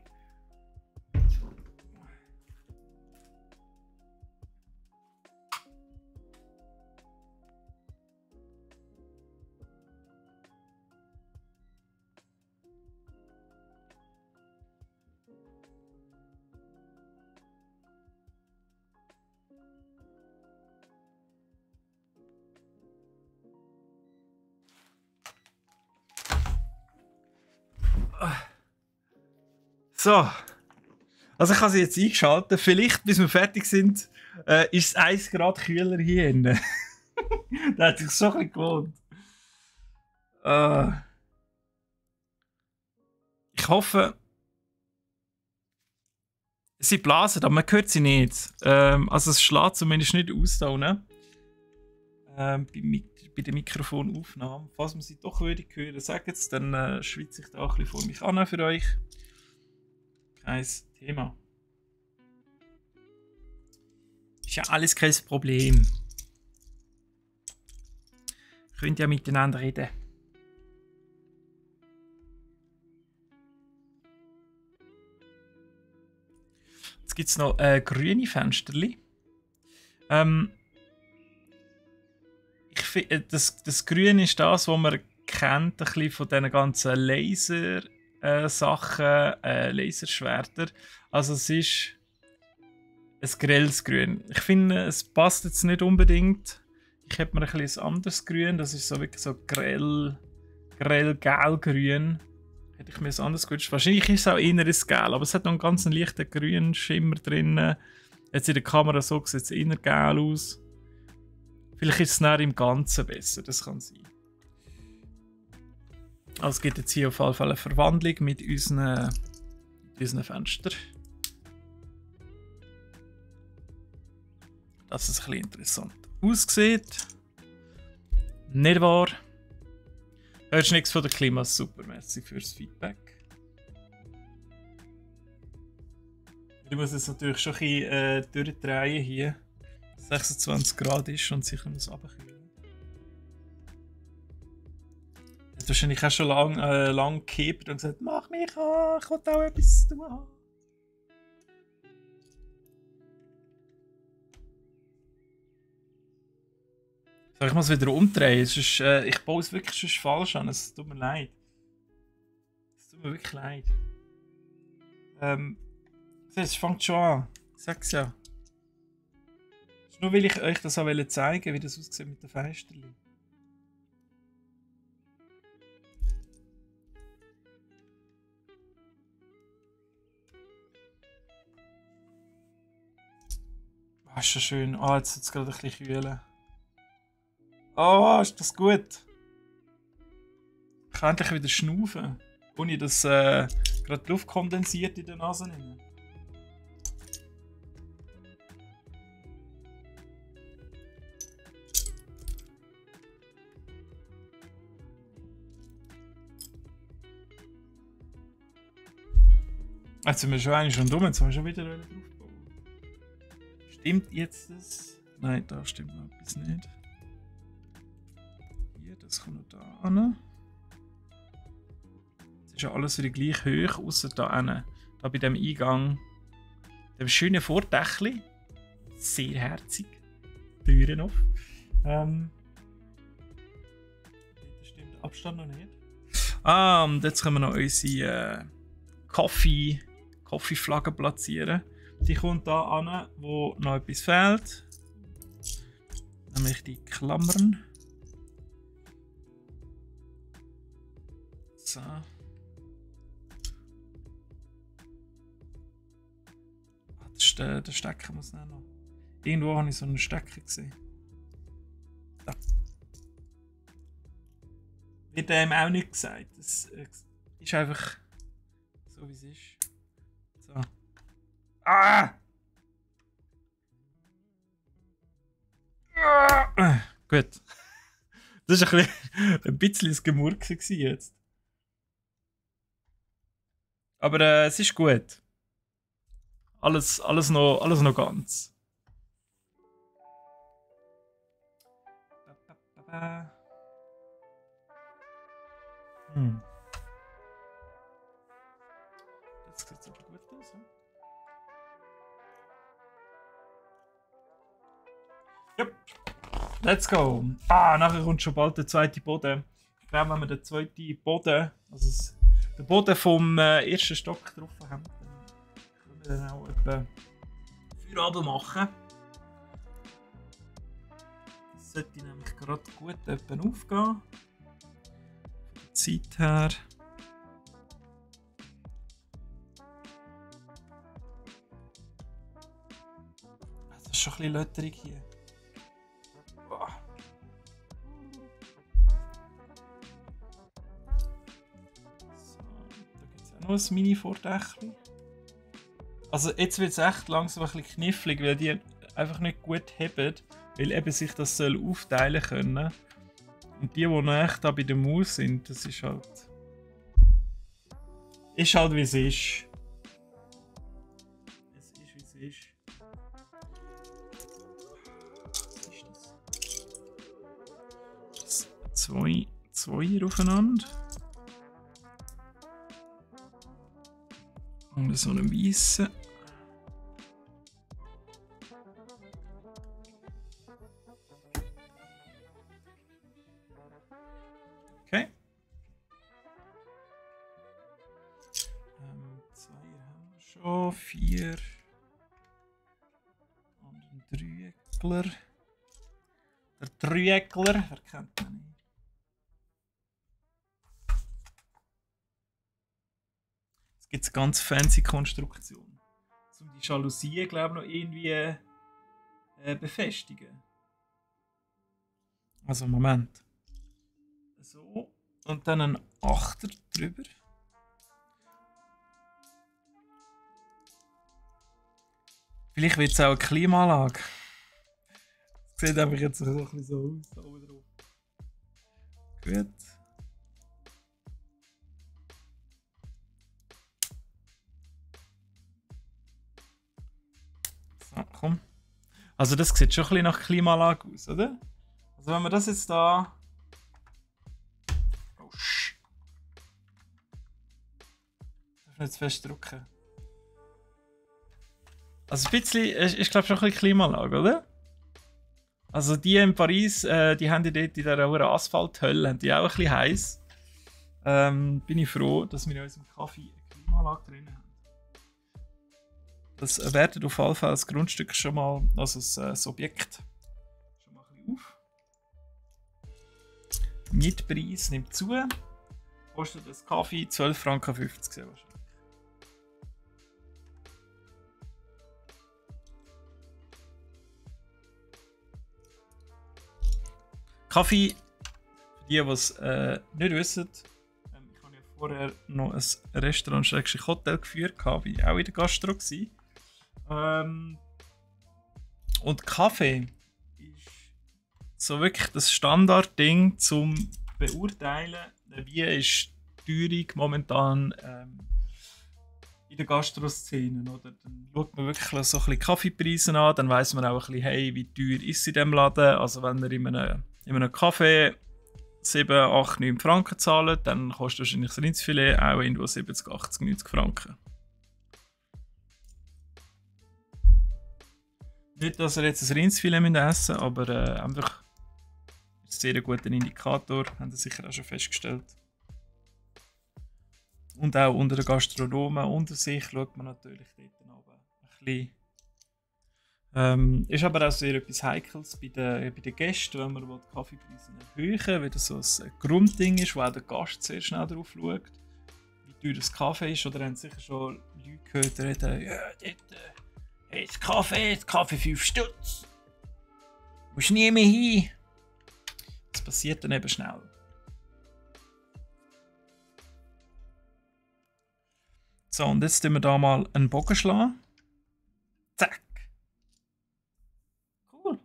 So. Also ich habe sie jetzt eingeschaltet. Vielleicht, bis wir fertig sind, ist es 1 Grad kühler hier hinten. Da hätte ich so ein bisschen gewohnt. Ich hoffe, sie blasen, aber man hört sie nicht. Also es schlägt zumindest nicht aus da unten. Bei der Mikrofonaufnahme. Falls man sie doch würdig hören, sagt es, dann schwitze ich da auch ein bisschen vor mich an für euch. Kein Thema. Ist ja alles kein Problem. Könnt ja miteinander reden. Jetzt gibt es noch grüne Fensterli. das Grün ist das, was man kennt, ein bisschen von diesen ganzen Laser-Sachen, Laserschwerter. Also es ist ein grelles Grün. Ich finde, es passt jetzt nicht unbedingt. Ich hätte mir ein bisschen ein anderes Grün, das ist so wirklich so grell gelb-grün. Hätte ich mir ein anderes gewünscht. Wahrscheinlich ist es auch eher ein Gel, aber es hat noch einen ganz leichten grünen Schimmer drin. Jetzt in der Kamera so sieht es eher gel aus. Vielleicht ist es näher im Ganzen besser, das kann sein. Also es gibt jetzt hier auf jeden Fall eine Verwandlung mit unseren Fenstern. Dass es ein bisschen interessant aussieht. Nicht wahr? Hörst du nichts von der Klima? Super, merci fürs Feedback. Ich muss es natürlich schon ein bisschen durchdrehen hier. 26 Grad ist und sicher muss runterkühlen. Du hast wahrscheinlich auch schon lang gekippt und gesagt, mach mich an, ich will auch etwas zu tun haben. So, ich muss wieder umdrehen, sonst, ich baue es wirklich schon falsch an, es tut mir leid. Es tut mir wirklich leid. Es fängt schon an, ich sag's ja. Nur will ich euch das auch zeigen, wie das aussieht mit den Fensterchen. Ah, ist schon schön. Ah, jetzt wird es gerade ein bisschen kühlen. Ah, ist das gut. Ich kann endlich wieder schnaufen, ohne dass gerade die Luft kondensiert in der Nase. Jetzt sind wir schon eigentlich schon dumm, jetzt haben wir schon wieder draufgebaut. Stimmt jetzt das? Nein, da stimmt noch etwas nicht. Hier, das kommt noch da an. Jetzt ist ja alles wieder gleich hoch, außer da hinten. Da bei dem Eingang. Dem schönen Vordächli. Sehr herzig. Türen auf. Da stimmt der Abstand noch nicht. Ah, und jetzt können wir noch unsere Kaffeeflagge platzieren. Die kommt da an, wo noch etwas fehlt. Nämlich die Klammern. So. Der Stecker muss noch. Irgendwo habe ich so einen Stecker gesehen. Da. Wird dem auch nicht gesagt. Das ist einfach so, wie es ist. So. Ah! Gut. Das war ein bisschen ein Gemurkse jetzt. Aber es ist gut. Alles noch ganz. Jetzt sieht es aber gut aus. Hm? Yep. Let's go. Ah, nachher kommt schon bald der zweite Boden. Ich glaube, wenn wir den zweiten Boden, also den Boden vom ersten Stock drauf haben, dann können wir dann auch etwa Feierabend machen. Das sollte nämlich gerade gut etwa aufgehen. Von der Zeit her. Das ist schon ein bisschen lötterig hier. Noch ein Mini-Vordächli. Also jetzt wird es echt langsam ein bisschen knifflig, weil die einfach nicht gut heben, weil eben sich das soll aufteilen können. Und die noch echt da bei der Maus sind, das ist halt... Ist halt wie es ist. Es ist wie es ist. Was ist das? Zwei hier aufeinander. Und so einen weißen. da 4. Und ein Dreieckler. Der Dreieckler, wer kennt den nicht? Es gibt eine ganz fancy Konstruktion. Um die Jalousien, glaube ich, noch irgendwie befestigen. Also, Moment. So. Und dann ein Achter drüber. Vielleicht wird es auch eine Klimaanlage. Das sieht einfach jetzt so ein bisschen so aus, da oben drauf. Gut. So, komm. Also das sieht schon ein bisschen nach Klimaanlage aus, oder? Also wenn wir das jetzt da... Oh, shit. Darf ich nicht zu fest drücken? Also ein bisschen, ich glaube schon ein bisschen Klimaanlage, oder? Also die in Paris, die haben die dort in dieser Asphalthölle, haben die auch ein bisschen heiß. Bin ich froh, dass wir in unserem Kaffee eine Klimaanlage drin haben. Das wertet auf jeden Fall das Grundstück schon mal, also das Objekt, schon mal ein bisschen auf. Mietpreis nimmt zu. Kostet das Kaffee 12,50 Franken sehr wahrscheinlich. Kaffee, für die es nicht wissen, ich habe ja vorher noch ein Restaurant-Hotel geführt, war ich auch in der Gastro. Und Kaffee ist so wirklich das Standardding zum beurteilen, wie ist die Teuerung momentan in der Gastroszene. Oder? Dann schaut man wirklich so ein bisschen Kaffeepreise an, dann weiss man auch ein bisschen, hey, wie teuer ist sie in diesem Laden. Also wenn ihr in einem Kaffee 7, 8, 9 Franken zahlt, dann kostet wahrscheinlich das Rindsfilet auch irgendwo 70, 80, 90 Franken. Nicht, dass ihr jetzt ein Rindsfilet essen müsst, aber einfach ist ein sehr guter Indikator, haben Sie sicher auch schon festgestellt. Und auch unter den Gastronomen unter sich schaut man natürlich dort oben ein bisschen. Ist aber auch sehr etwas Heikles bei den Gästen, wenn man die Kaffeepreise erhöhen, weil das so ein Grundding ist, wo auch der Gast sehr schnell drauf schaut, wie teuer das Kaffee ist. Oder haben sicher schon Leute gehört, die reden, ja, dort, hey, das Kaffee 5 Stutz. Musst nie mehr hin. Das passiert dann eben schnell. So, und jetzt schlagen wir da mal einen Bogen schlagen. Zack. Cool.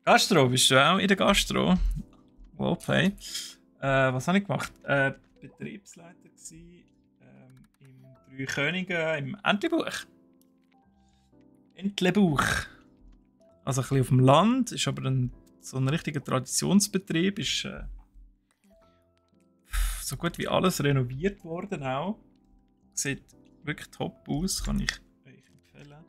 Gastro, bist du auch in der Gastro? Wellplay. Was habe ich gemacht? Betriebsleiter gsi, im Dreikönigen im Entlebuch. Entlebuch. Also ein bisschen auf dem Land, ist aber so ein richtiger Traditionsbetrieb. Ist so gut wie alles renoviert worden auch. Sieht wirklich top aus, kann ich euch empfehlen.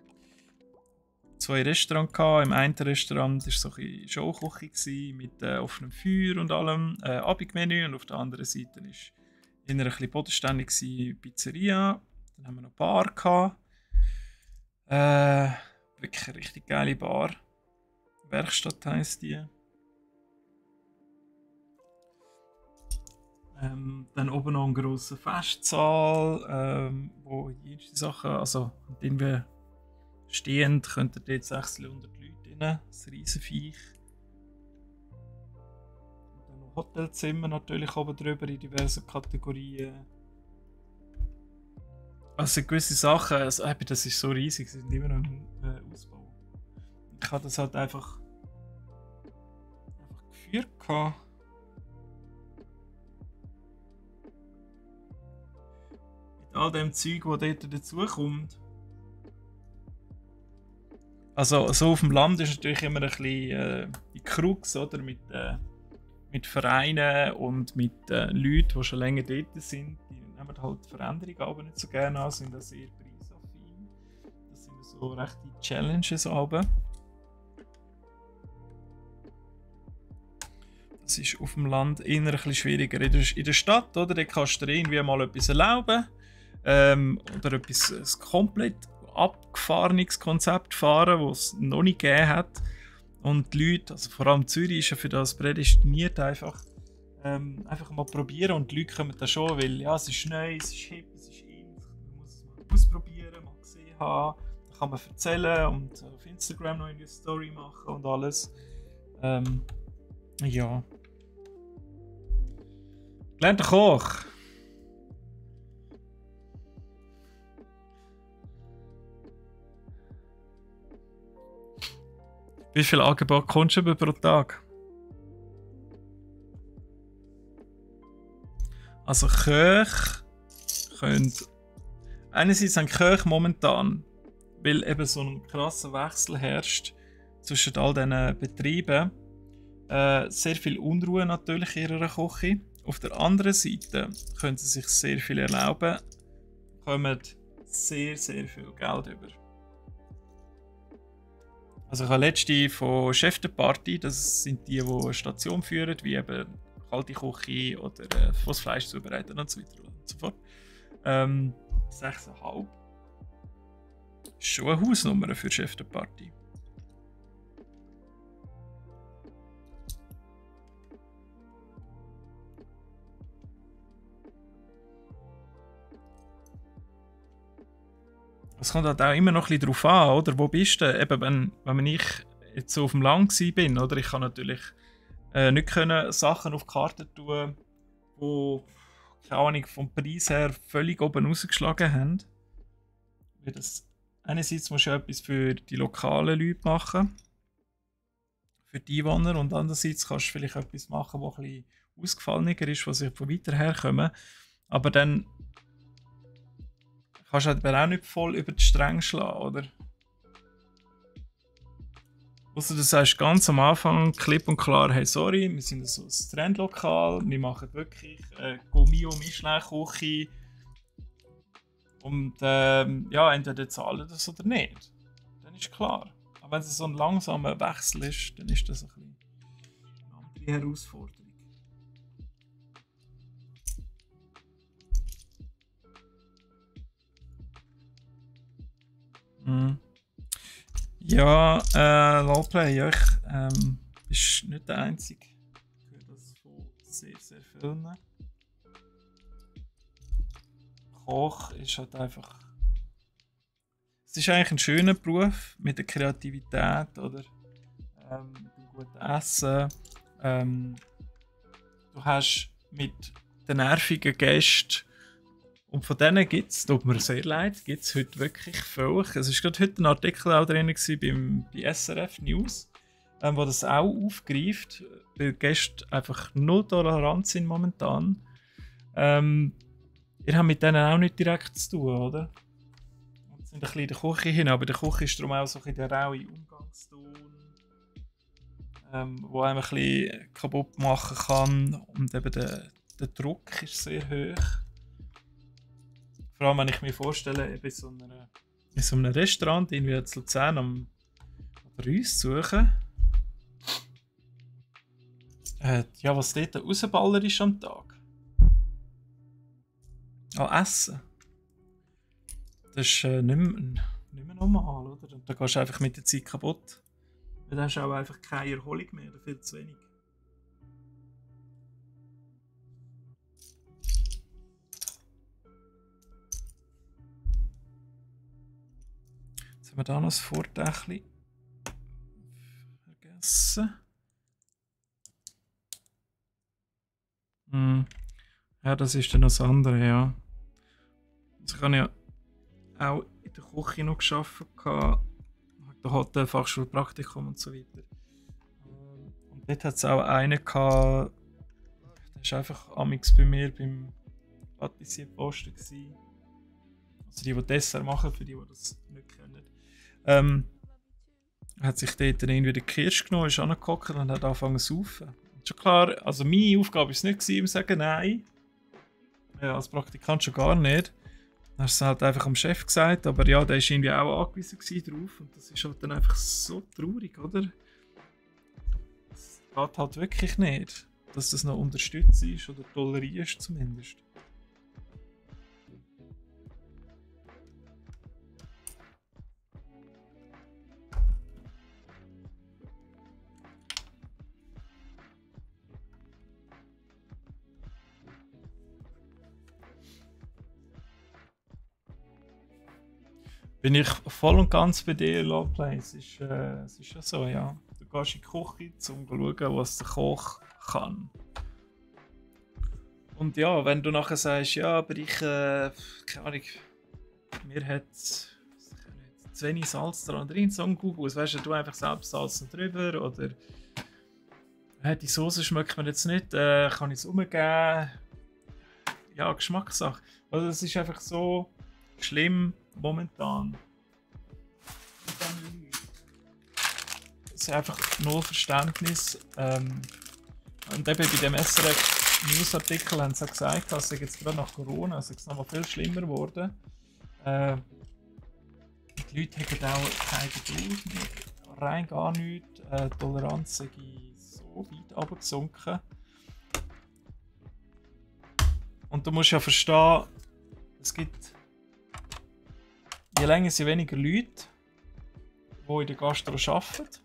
2 Restaurants gehabt. Im einen Restaurant war so ein Showküche mit offenem Feuer und allem, Abendmenü, und auf der anderen Seite war ein bisschen bodenständig Pizzeria. Dann haben wir noch eine Bar gehabt. Wirklich eine richtig geile Bar. Werkstatt heisst die. Dann oben noch ein grosser Festsaal, wo jede Sachen, also irgendwie stehend könnten dort 600 Leute rein, das Riesenviech. Und dann noch Hotelzimmer natürlich oben drüber in diversen Kategorien. Also gewisse Sachen, also, das ist so riesig, sie sind immer noch im Ausbau. Ich habe das halt einfach geführt gehabt. Mit all dem Zeug, das dort dazukommt. Also so auf dem Land ist natürlich immer ein bisschen die Krux, oder? Mit Vereinen und mit Leuten, die schon länger dort sind. Die nehmen halt Veränderungen aber nicht so gerne an, sind auch sehr preisaffin. Das sind so rechte Challenges aber. Das ist auf dem Land eher ein bisschen schwieriger. In der Stadt, oder? Da kannst du dir irgendwie mal etwas erlauben. Oder etwas ein komplett abgefahrenes Konzept fahren, das es noch nicht gegeben hat. Und die Leute, also vor allem Zürich, ist ja für das prädestiniert, einfach mal probieren. Und die Leute kommen da schon, weil ja, es ist neu, es ist hip, es ist in. Man muss es mal ausprobieren, mal gesehen haben. Da kann man erzählen und auf Instagram noch eine Story machen und alles. Ja. Gelernter Koch. Wie viel Angebot kommst du über pro Tag? Also Köche können... Einerseits haben Köche momentan, weil eben so ein krasser Wechsel herrscht zwischen all diesen Betrieben, sehr viel Unruhe natürlich in ihrer Küche. Auf der anderen Seite können sie sich sehr viel erlauben, kommen sehr, sehr viel Geld über. Also ich habe letzte von Chef de Party, das sind die eine Station führen, wie eben kalte Küche oder das Fleisch zubereiten und so weiter und so fort. 6,5. Schon eine Hausnummer für Chef de Party. Es kommt halt auch immer noch ein bisschen darauf an, oder? Wo bist du? Eben, wenn ich jetzt so auf dem Land war, oder? Ich kann natürlich nicht können Sachen auf die Karte tun, die, keine Ahnung, vom Preis her völlig oben rausgeschlagen haben. Weil das, einerseits musst du ja etwas für die lokalen Leute machen, für die Einwohner, und andererseits kannst du vielleicht etwas machen, das ein bisschen ausgefallener ist, was von weiter her kommen. Aber dann kannst du halt auch nicht voll über die Stränge schlagen, oder? Also du sagst ganz am Anfang klipp und klar, hey sorry, wir sind so ein Trendlokal, wir machen wirklich Gummio Michelin-Küche und ja, entweder zahlen das oder nicht. Dann ist klar. Aber wenn es so ein langsamer Wechsel ist, dann ist das ein bisschen eine andere Herausforderung. Ja, Lawplay, ja, ich bist nicht der Einzige. Ich höre das von sehr, sehr vielen. Koch ist halt einfach... Es ist eigentlich ein schöner Beruf mit der Kreativität, oder? Mit dem guten Essen. Du hast mit den nervigen Gästen, und von denen gibt es, tut mir sehr leid, gibt es heute wirklich viel. Es war gerade heute ein Artikel auch drin bei SRF News, wo das auch aufgreift, weil Gäste einfach null tolerant sind momentan. Ihr habt mit denen auch nicht direkt zu tun, oder? Wir sind ein bisschen in der Küche hin, aber in der Küche ist darum auch so ein bisschen der raue Umgangston, wo einem ein bisschen kaputt machen kann, und eben der Druck ist sehr hoch. Vor allem, wenn ich mir vorstelle, in so einem Restaurant, irgendwie in Luzern am Reis zu suchen, ja, was dort rausballert ist am Tag. An Essen. Das ist nicht mehr normal, oder? Und da gehst du einfach mit der Zeit kaputt. Weil da hast du auch einfach keine Erholung mehr, oder viel zu wenig. Haben wir da noch das Vordächli vergessen? Ja, das ist dann noch das andere, ja. Also ich habe ja auch in der Küche noch gearbeitet, der Hotelfachschule, Praktikum und so weiter. Und dort hat es auch einen gehabt, der war einfach amigs bei mir beim Patissier-Posten. Also die Dessert machen, für die das nicht kennen. Hat sich dort dann irgendwie den Kirsch genommen, ist angehockt und hat angefangen zu saufen. Schon klar, also meine Aufgabe war es nicht, ihm zu sagen, nein. Als Praktikant schon gar nicht. Dann hast du es halt einfach am Chef gesagt, aber ja, der war irgendwie auch angewiesen drauf. Und das ist halt dann einfach so traurig, oder? Das geht halt wirklich nicht. dass das noch unterstützt ist oder tolerierst zumindest. Bin ich voll und ganz bei dir, Lawplay. Es ist ja so, ja. Du gehst in die Küche, um zu schauen, was der Koch kann. Und ja, wenn du nachher sagst, ja, aber ich, keine Ahnung, mir hat zu wenig Salz drin, so ein Gugus, weißt du einfach selbst Salz drüber oder die Soße schmeckt mir jetzt nicht, kann ich es umgeben? Ja, Geschmackssache. Also es ist einfach so schlimm momentan. Es ist einfach null Verständnis. Und eben bei dem SRF News-Artikel haben sie gesagt, dass es jetzt gerade nach Corona ist es noch mal viel schlimmer geworden. Die Leute haben auch keine Geduld mehr, rein gar nichts. Die Toleranz ist so weit runtergesunken. Und du musst ja verstehen, es gibt je länger sind weniger Leute, die in der Gastro arbeiten.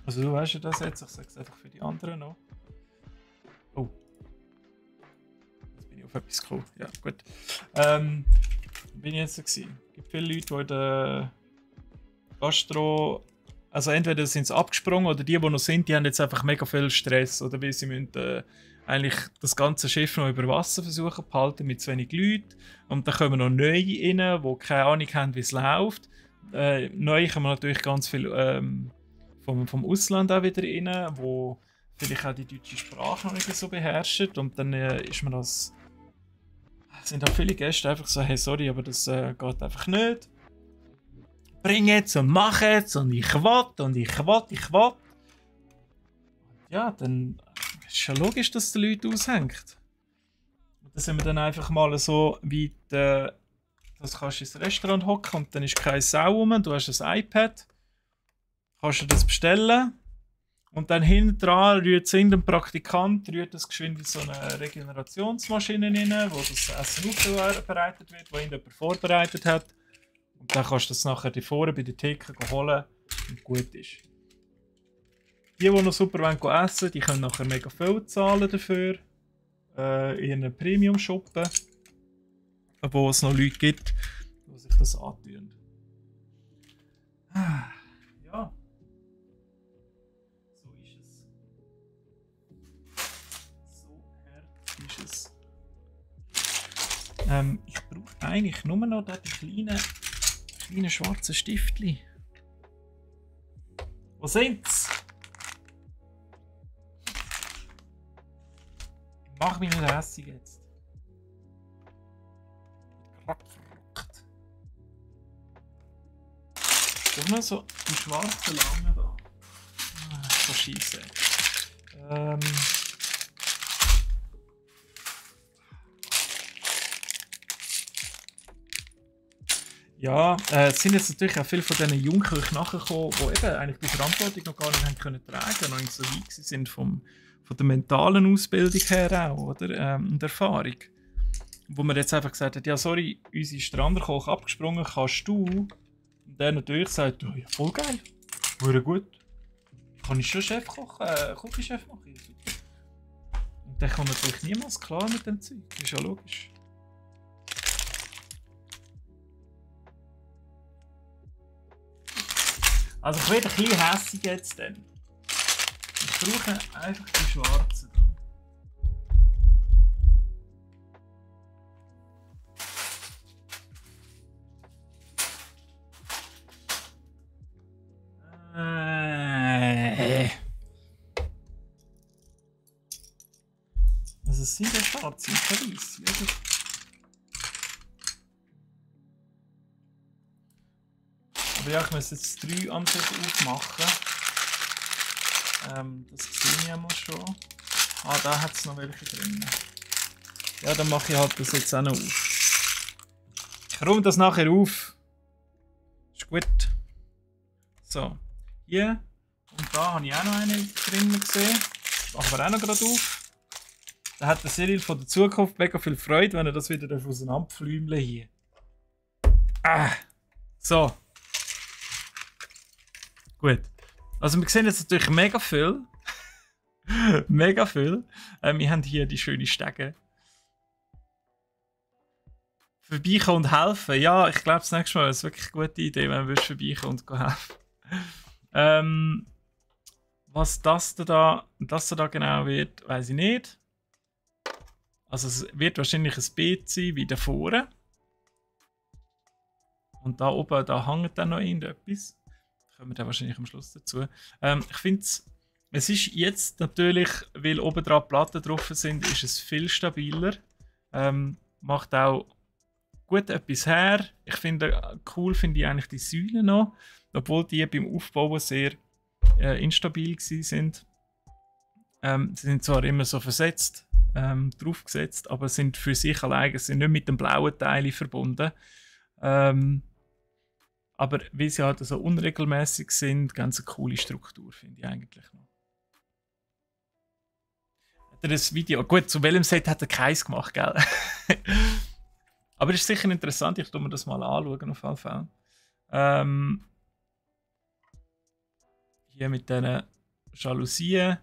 Also du weißt ja das jetzt, ich sage es einfach für die anderen noch. Oh. Jetzt bin ich auf etwas gekommen. Ja, gut. Bin ich jetzt gewesen. Es gibt viele Leute, die in der Gastro... Also entweder sind sie abgesprungen oder die noch sind, die haben jetzt einfach mega viel Stress. Oder weil sie müssen eigentlich das ganze Schiff noch über Wasser versuchen zu halten mit zu wenig Leuten. Und dann kommen noch neue rein, die keine Ahnung haben, wie es läuft. Neu kommen natürlich ganz viel vom Ausland auch wieder rein, wo vielleicht auch die deutsche Sprache noch nicht so beherrschen. Und dann ist man sind auch viele Gäste einfach so, hey sorry, aber das geht einfach nicht. Bring jetzt und mach jetzt und ich will und ich will. Ja, dann ist es ja logisch, dass die Leute aushängt. Und dann sind wir dann einfach mal so weit, dass du ins Restaurant hocken und dann ist keine Sau rum, du hast ein iPad, kannst du das bestellen und dann hinten dran rührt irgendein Praktikant, rührt das geschwind in so eine Regenerationsmaschine rein, wo das Essen aufbereitet wird, wo jemand vorbereitet hat. Und dann kannst du das nachher die vorne bei der Theke holen und gut ist. Die noch super essen wollen, die können nachher mega viel zahlen dafür. In einem Premium-Shoppen. Wo es noch Leute gibt, die sich das antun. Ja. So ist es. So hart ist es. Ich brauche eigentlich nur noch die kleinen schwarzen Stiftchen. Wo sind's? Mach mich nicht hässig jetzt. Gerade verrückt. Doch noch so die schwarzen Langen da. So scheisse. Ja, es sind jetzt natürlich auch viele von diesen Jungköchen nachgekommen, die eben eigentlich die Verantwortung noch gar nicht haben können tragen, noch nicht so weit sind von der mentalen Ausbildung her auch, oder? Und Erfahrung. Wo man jetzt einfach gesagt hat, ja sorry, unser Stranderkoch abgesprungen, kannst du? Und der natürlich sagt, oh, ja voll geil, wäre gut. Kann ich schon Küchenchef machen? Und der kommt natürlich niemals klar mit dem Zeug, das ist ja logisch. Also ich werde ein bisschen hässig jetzt dann. Ich brauche einfach die schwarzen. Also es sind ja schwarze, keine weiße, oder? Aber ja, ich muss jetzt 3 an sich aufmachen. Das sehe ich ja mal schon. Ah, da hat es noch welche drin. Ja, dann mache ich halt das jetzt auch noch auf. Ich räume das nachher auf. Ist gut. So, hier und da habe ich auch noch eine drin gesehen. machen wir auch noch gerade auf. Da hat der Cyril von der Zukunft mega viel Freude, wenn er das wieder auseinanderpflümeln hier. So. Gut. Also wir sehen jetzt natürlich mega viel. Mega viel. Wir haben hier die schönen Stege. Vorbeikommen und helfen. Ja, ich glaube, das nächste Mal ist wirklich eine gute Idee, wenn wir vorbeikommen und helfen. Was das da genau wird, weiß ich nicht. Also es wird wahrscheinlich ein Beet sein, wie da vorne. Und da oben, da hängt dann noch irgendetwas. Da kommen wir dann wahrscheinlich am Schluss dazu. Ich finde es ist jetzt natürlich, weil oben dran Platten drauf sind, ist es viel stabiler. Macht auch gut etwas her. Ich finde, cool finde ich eigentlich die Säulen noch. Obwohl die beim Aufbauen sehr instabil sind. Sie sind zwar immer so versetzt, draufgesetzt, aber sind für sich alleine, sind nicht mit dem blauen Teil verbunden. Aber weil sie halt so unregelmäßig sind, ganz eine coole Struktur, finde ich eigentlich noch. Hat er das Video, gut, zu welchem Set hat er keins gemacht, gell? Aber ist sicher interessant, ich tue mir das mal anschauen auf jeden Fall. Hier mit diesen Jalousien.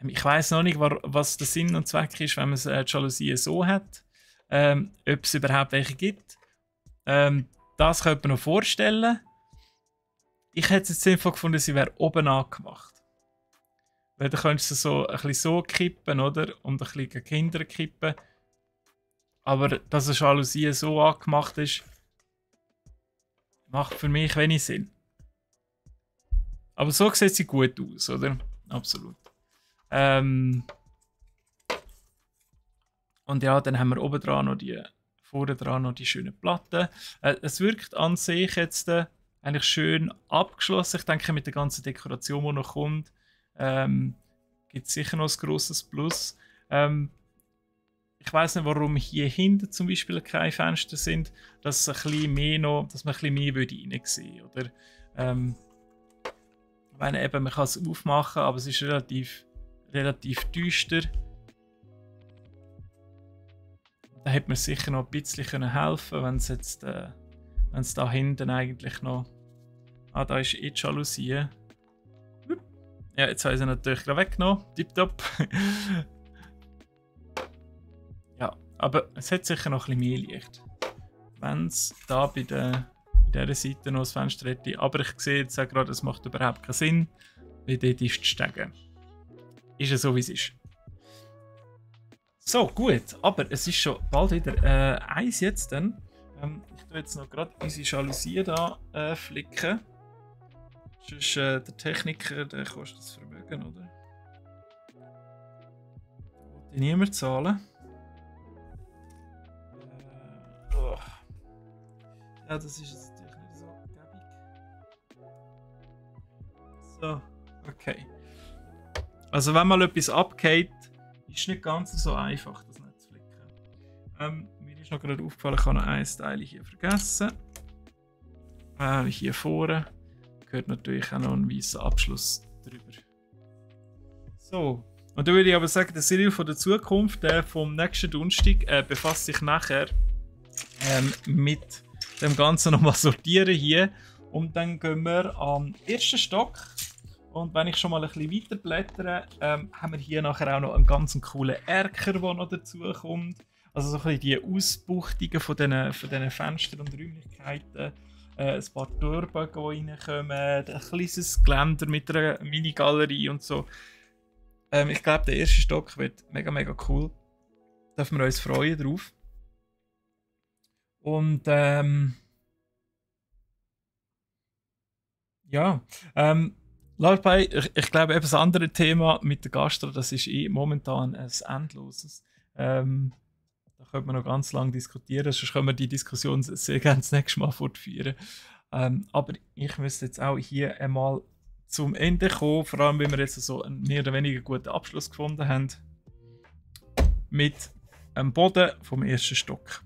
Ich weiß noch nicht, was der Sinn und Zweck ist, wenn man die Jalousien so hat. Ob es überhaupt welche gibt. Das könnte man noch vorstellen. Ich hätte es jetzt sinnvoll gefunden, sie wäre oben angemacht. Weil dann könntest du so ein bisschen so kippen, oder? Und ein bisschen gegen Kinder kippen. Aber dass eine Jalousie so angemacht ist, macht für mich wenig Sinn. Aber so sieht sie gut aus, oder? Absolut. Und ja, dann haben wir oben dran noch vorne dran noch die schönen Platten. Es wirkt an sich jetzt eigentlich schön abgeschlossen. Ich denke, mit der ganzen Dekoration, die noch kommt, gibt es sicher noch ein grosses Plus. Ich weiß nicht, warum hier hinten zum Beispiel keine Fenster sind, dass man ein bisschen mehr reinsehen würde. Oder wenn eben, man kann es aufmachen, aber es ist relativ düster. Da hätte man sicher noch ein bisschen helfen können, wenn es da hinten eigentlich noch... da ist die Jalousie. Ja, jetzt habe ich sie natürlich gerade weggenommen. Tipptopp. Ja, aber es hat sicher noch ein bisschen mehr Licht. Wenn es da bei dieser Seite noch ein Fenster hätte. Aber ich sehe jetzt auch gerade, es macht überhaupt keinen Sinn, weil dort ist die Stege. Ist ja so, wie es ist. So, gut. Aber es ist schon bald wieder eins jetzt dann. Ich tue jetzt noch gerade unsere Jalousie da flicken. Sonst der Techniker, der kostet das Vermögen, oder? Da wollte niemand zahlen. Oh. Ja, das ist jetzt natürlich nicht so gäbig. So, okay. Also wenn mal etwas abgeht, ist es nicht ganz so einfach, das nicht zu flicken. Mir ist noch gerade aufgefallen, ich habe noch ein Teil hier vergessen. Hier vorne gehört natürlich auch noch ein weißer Abschluss drüber. So, und da würde ich aber sagen, der Cyril von der Zukunft, der vom nächsten Donnerstag, befasst sich nachher mit dem Ganzen nochmal sortieren hier. Und dann gehen wir am ersten Stock. Und wenn ich schon mal ein bisschen weiter blättere, haben wir hier nachher auch noch einen ganz coolen Erker, der noch dazu kommt. Also so ein bisschen die Ausbuchtungen von diesen Fenstern und Räumlichkeiten. Ein paar Türen, die reinkommen, ein kleines Geländer mit einer Mini-Galerie und so. Ich glaube, der erste Stock wird mega, mega cool. Da dürfen wir uns freuen drauf. Und ja, ich glaube, eben das andere Thema mit der Gastro, das ist momentan ein endloses. Da könnte man noch ganz lange diskutieren, sonst können wir die Diskussion sehr gerne das nächste Mal fortführen. Aber ich müsste jetzt auch hier einmal zum Ende kommen, vor allem, wenn wir jetzt so einen mehr oder weniger guten Abschluss gefunden haben mit dem Boden vom ersten Stock.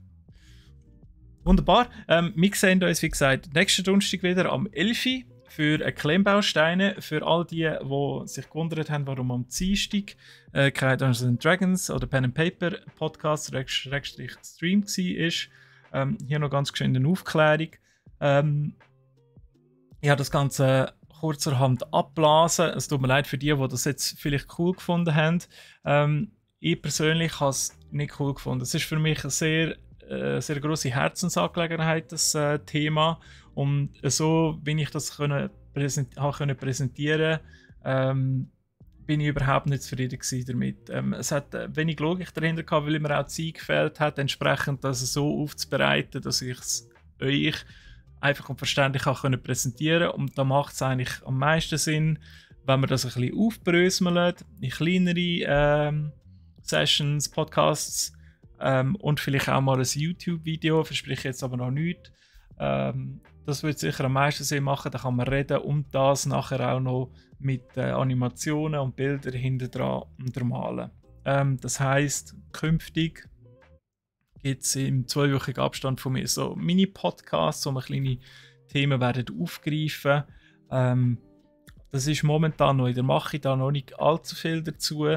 Wunderbar. Wir sehen uns, wie gesagt, nächsten Donnerstag wieder am 11 Uhr. für Klemmbausteine, für all die sich gewundert haben, warum am Dienstag kein Dungeons Dragons oder Pen and Paper Podcast Stream war. Hier noch ganz schön eine Aufklärung. Ich habe das Ganze kurzerhand abblasen. Es tut mir leid für die das jetzt vielleicht cool gefunden haben. Ich persönlich habe es nicht cool gefunden. Es ist für mich eine sehr grosse Herzensangelegenheit, das Thema. Und so, wie ich das präsentieren bin ich überhaupt nicht zufrieden damit. Es hat wenig Logik dahinter gehabt, weil mir auch Zeit gefehlt hat, entsprechend das so aufzubereiten, dass ich es euch einfach und verständlich auch präsentieren kann. Und da macht es eigentlich am meisten Sinn, wenn man das ein bisschen aufbröselt, in kleinere Sessions, Podcasts und vielleicht auch mal ein YouTube-Video, verspreche jetzt aber noch nichts. Das wird sicher am meisten Sinn machen, da kann man reden und das nachher auch noch mit Animationen und Bildern hinter dran untermalen. Das heisst, künftig gibt es im 2-wöchigen Abstand von mir so Mini-Podcasts, wo wir kleine Themen werden aufgreifen. Das ist momentan noch in der Mache, da noch nicht allzu viel dazu.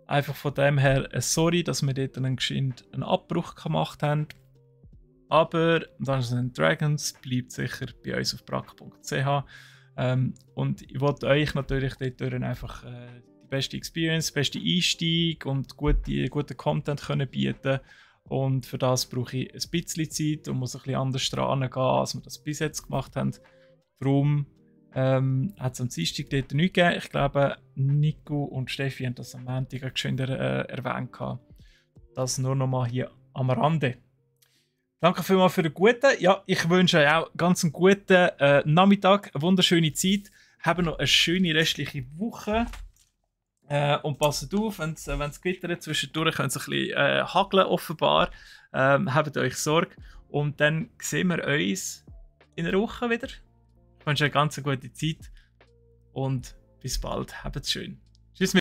Einfach von dem her, sorry, dass wir dort einen Abbruch gemacht haben. Aber Dungeons & Dragons bleibt sicher bei uns auf brack.ch. Und ich wollte euch natürlich dort einfach die beste Experience, den besten Einstieg und guten Content können bieten. Und für das brauche ich ein bisschen Zeit und muss ein bisschen anders dran gehen, als wir das bis jetzt gemacht haben. Darum hat es am Dienstag dort nichts gegeben. Ich glaube, Nico und Steffi haben das am Montag schon erwähnt. Das nur noch mal hier am Rande. Danke vielmals für den guten. Ja, ich wünsche euch auch ganz einen guten Nachmittag, eine wunderschöne Zeit. Habt noch eine schöne restliche Woche. Und passt auf, wenn es gewittert zwischendurch, können es ein bisschen hageln offenbar. Habt euch Sorge. Und dann sehen wir uns in einer Woche wieder. Ich wünsche euch eine ganz gute Zeit und bis bald. Habt es schön.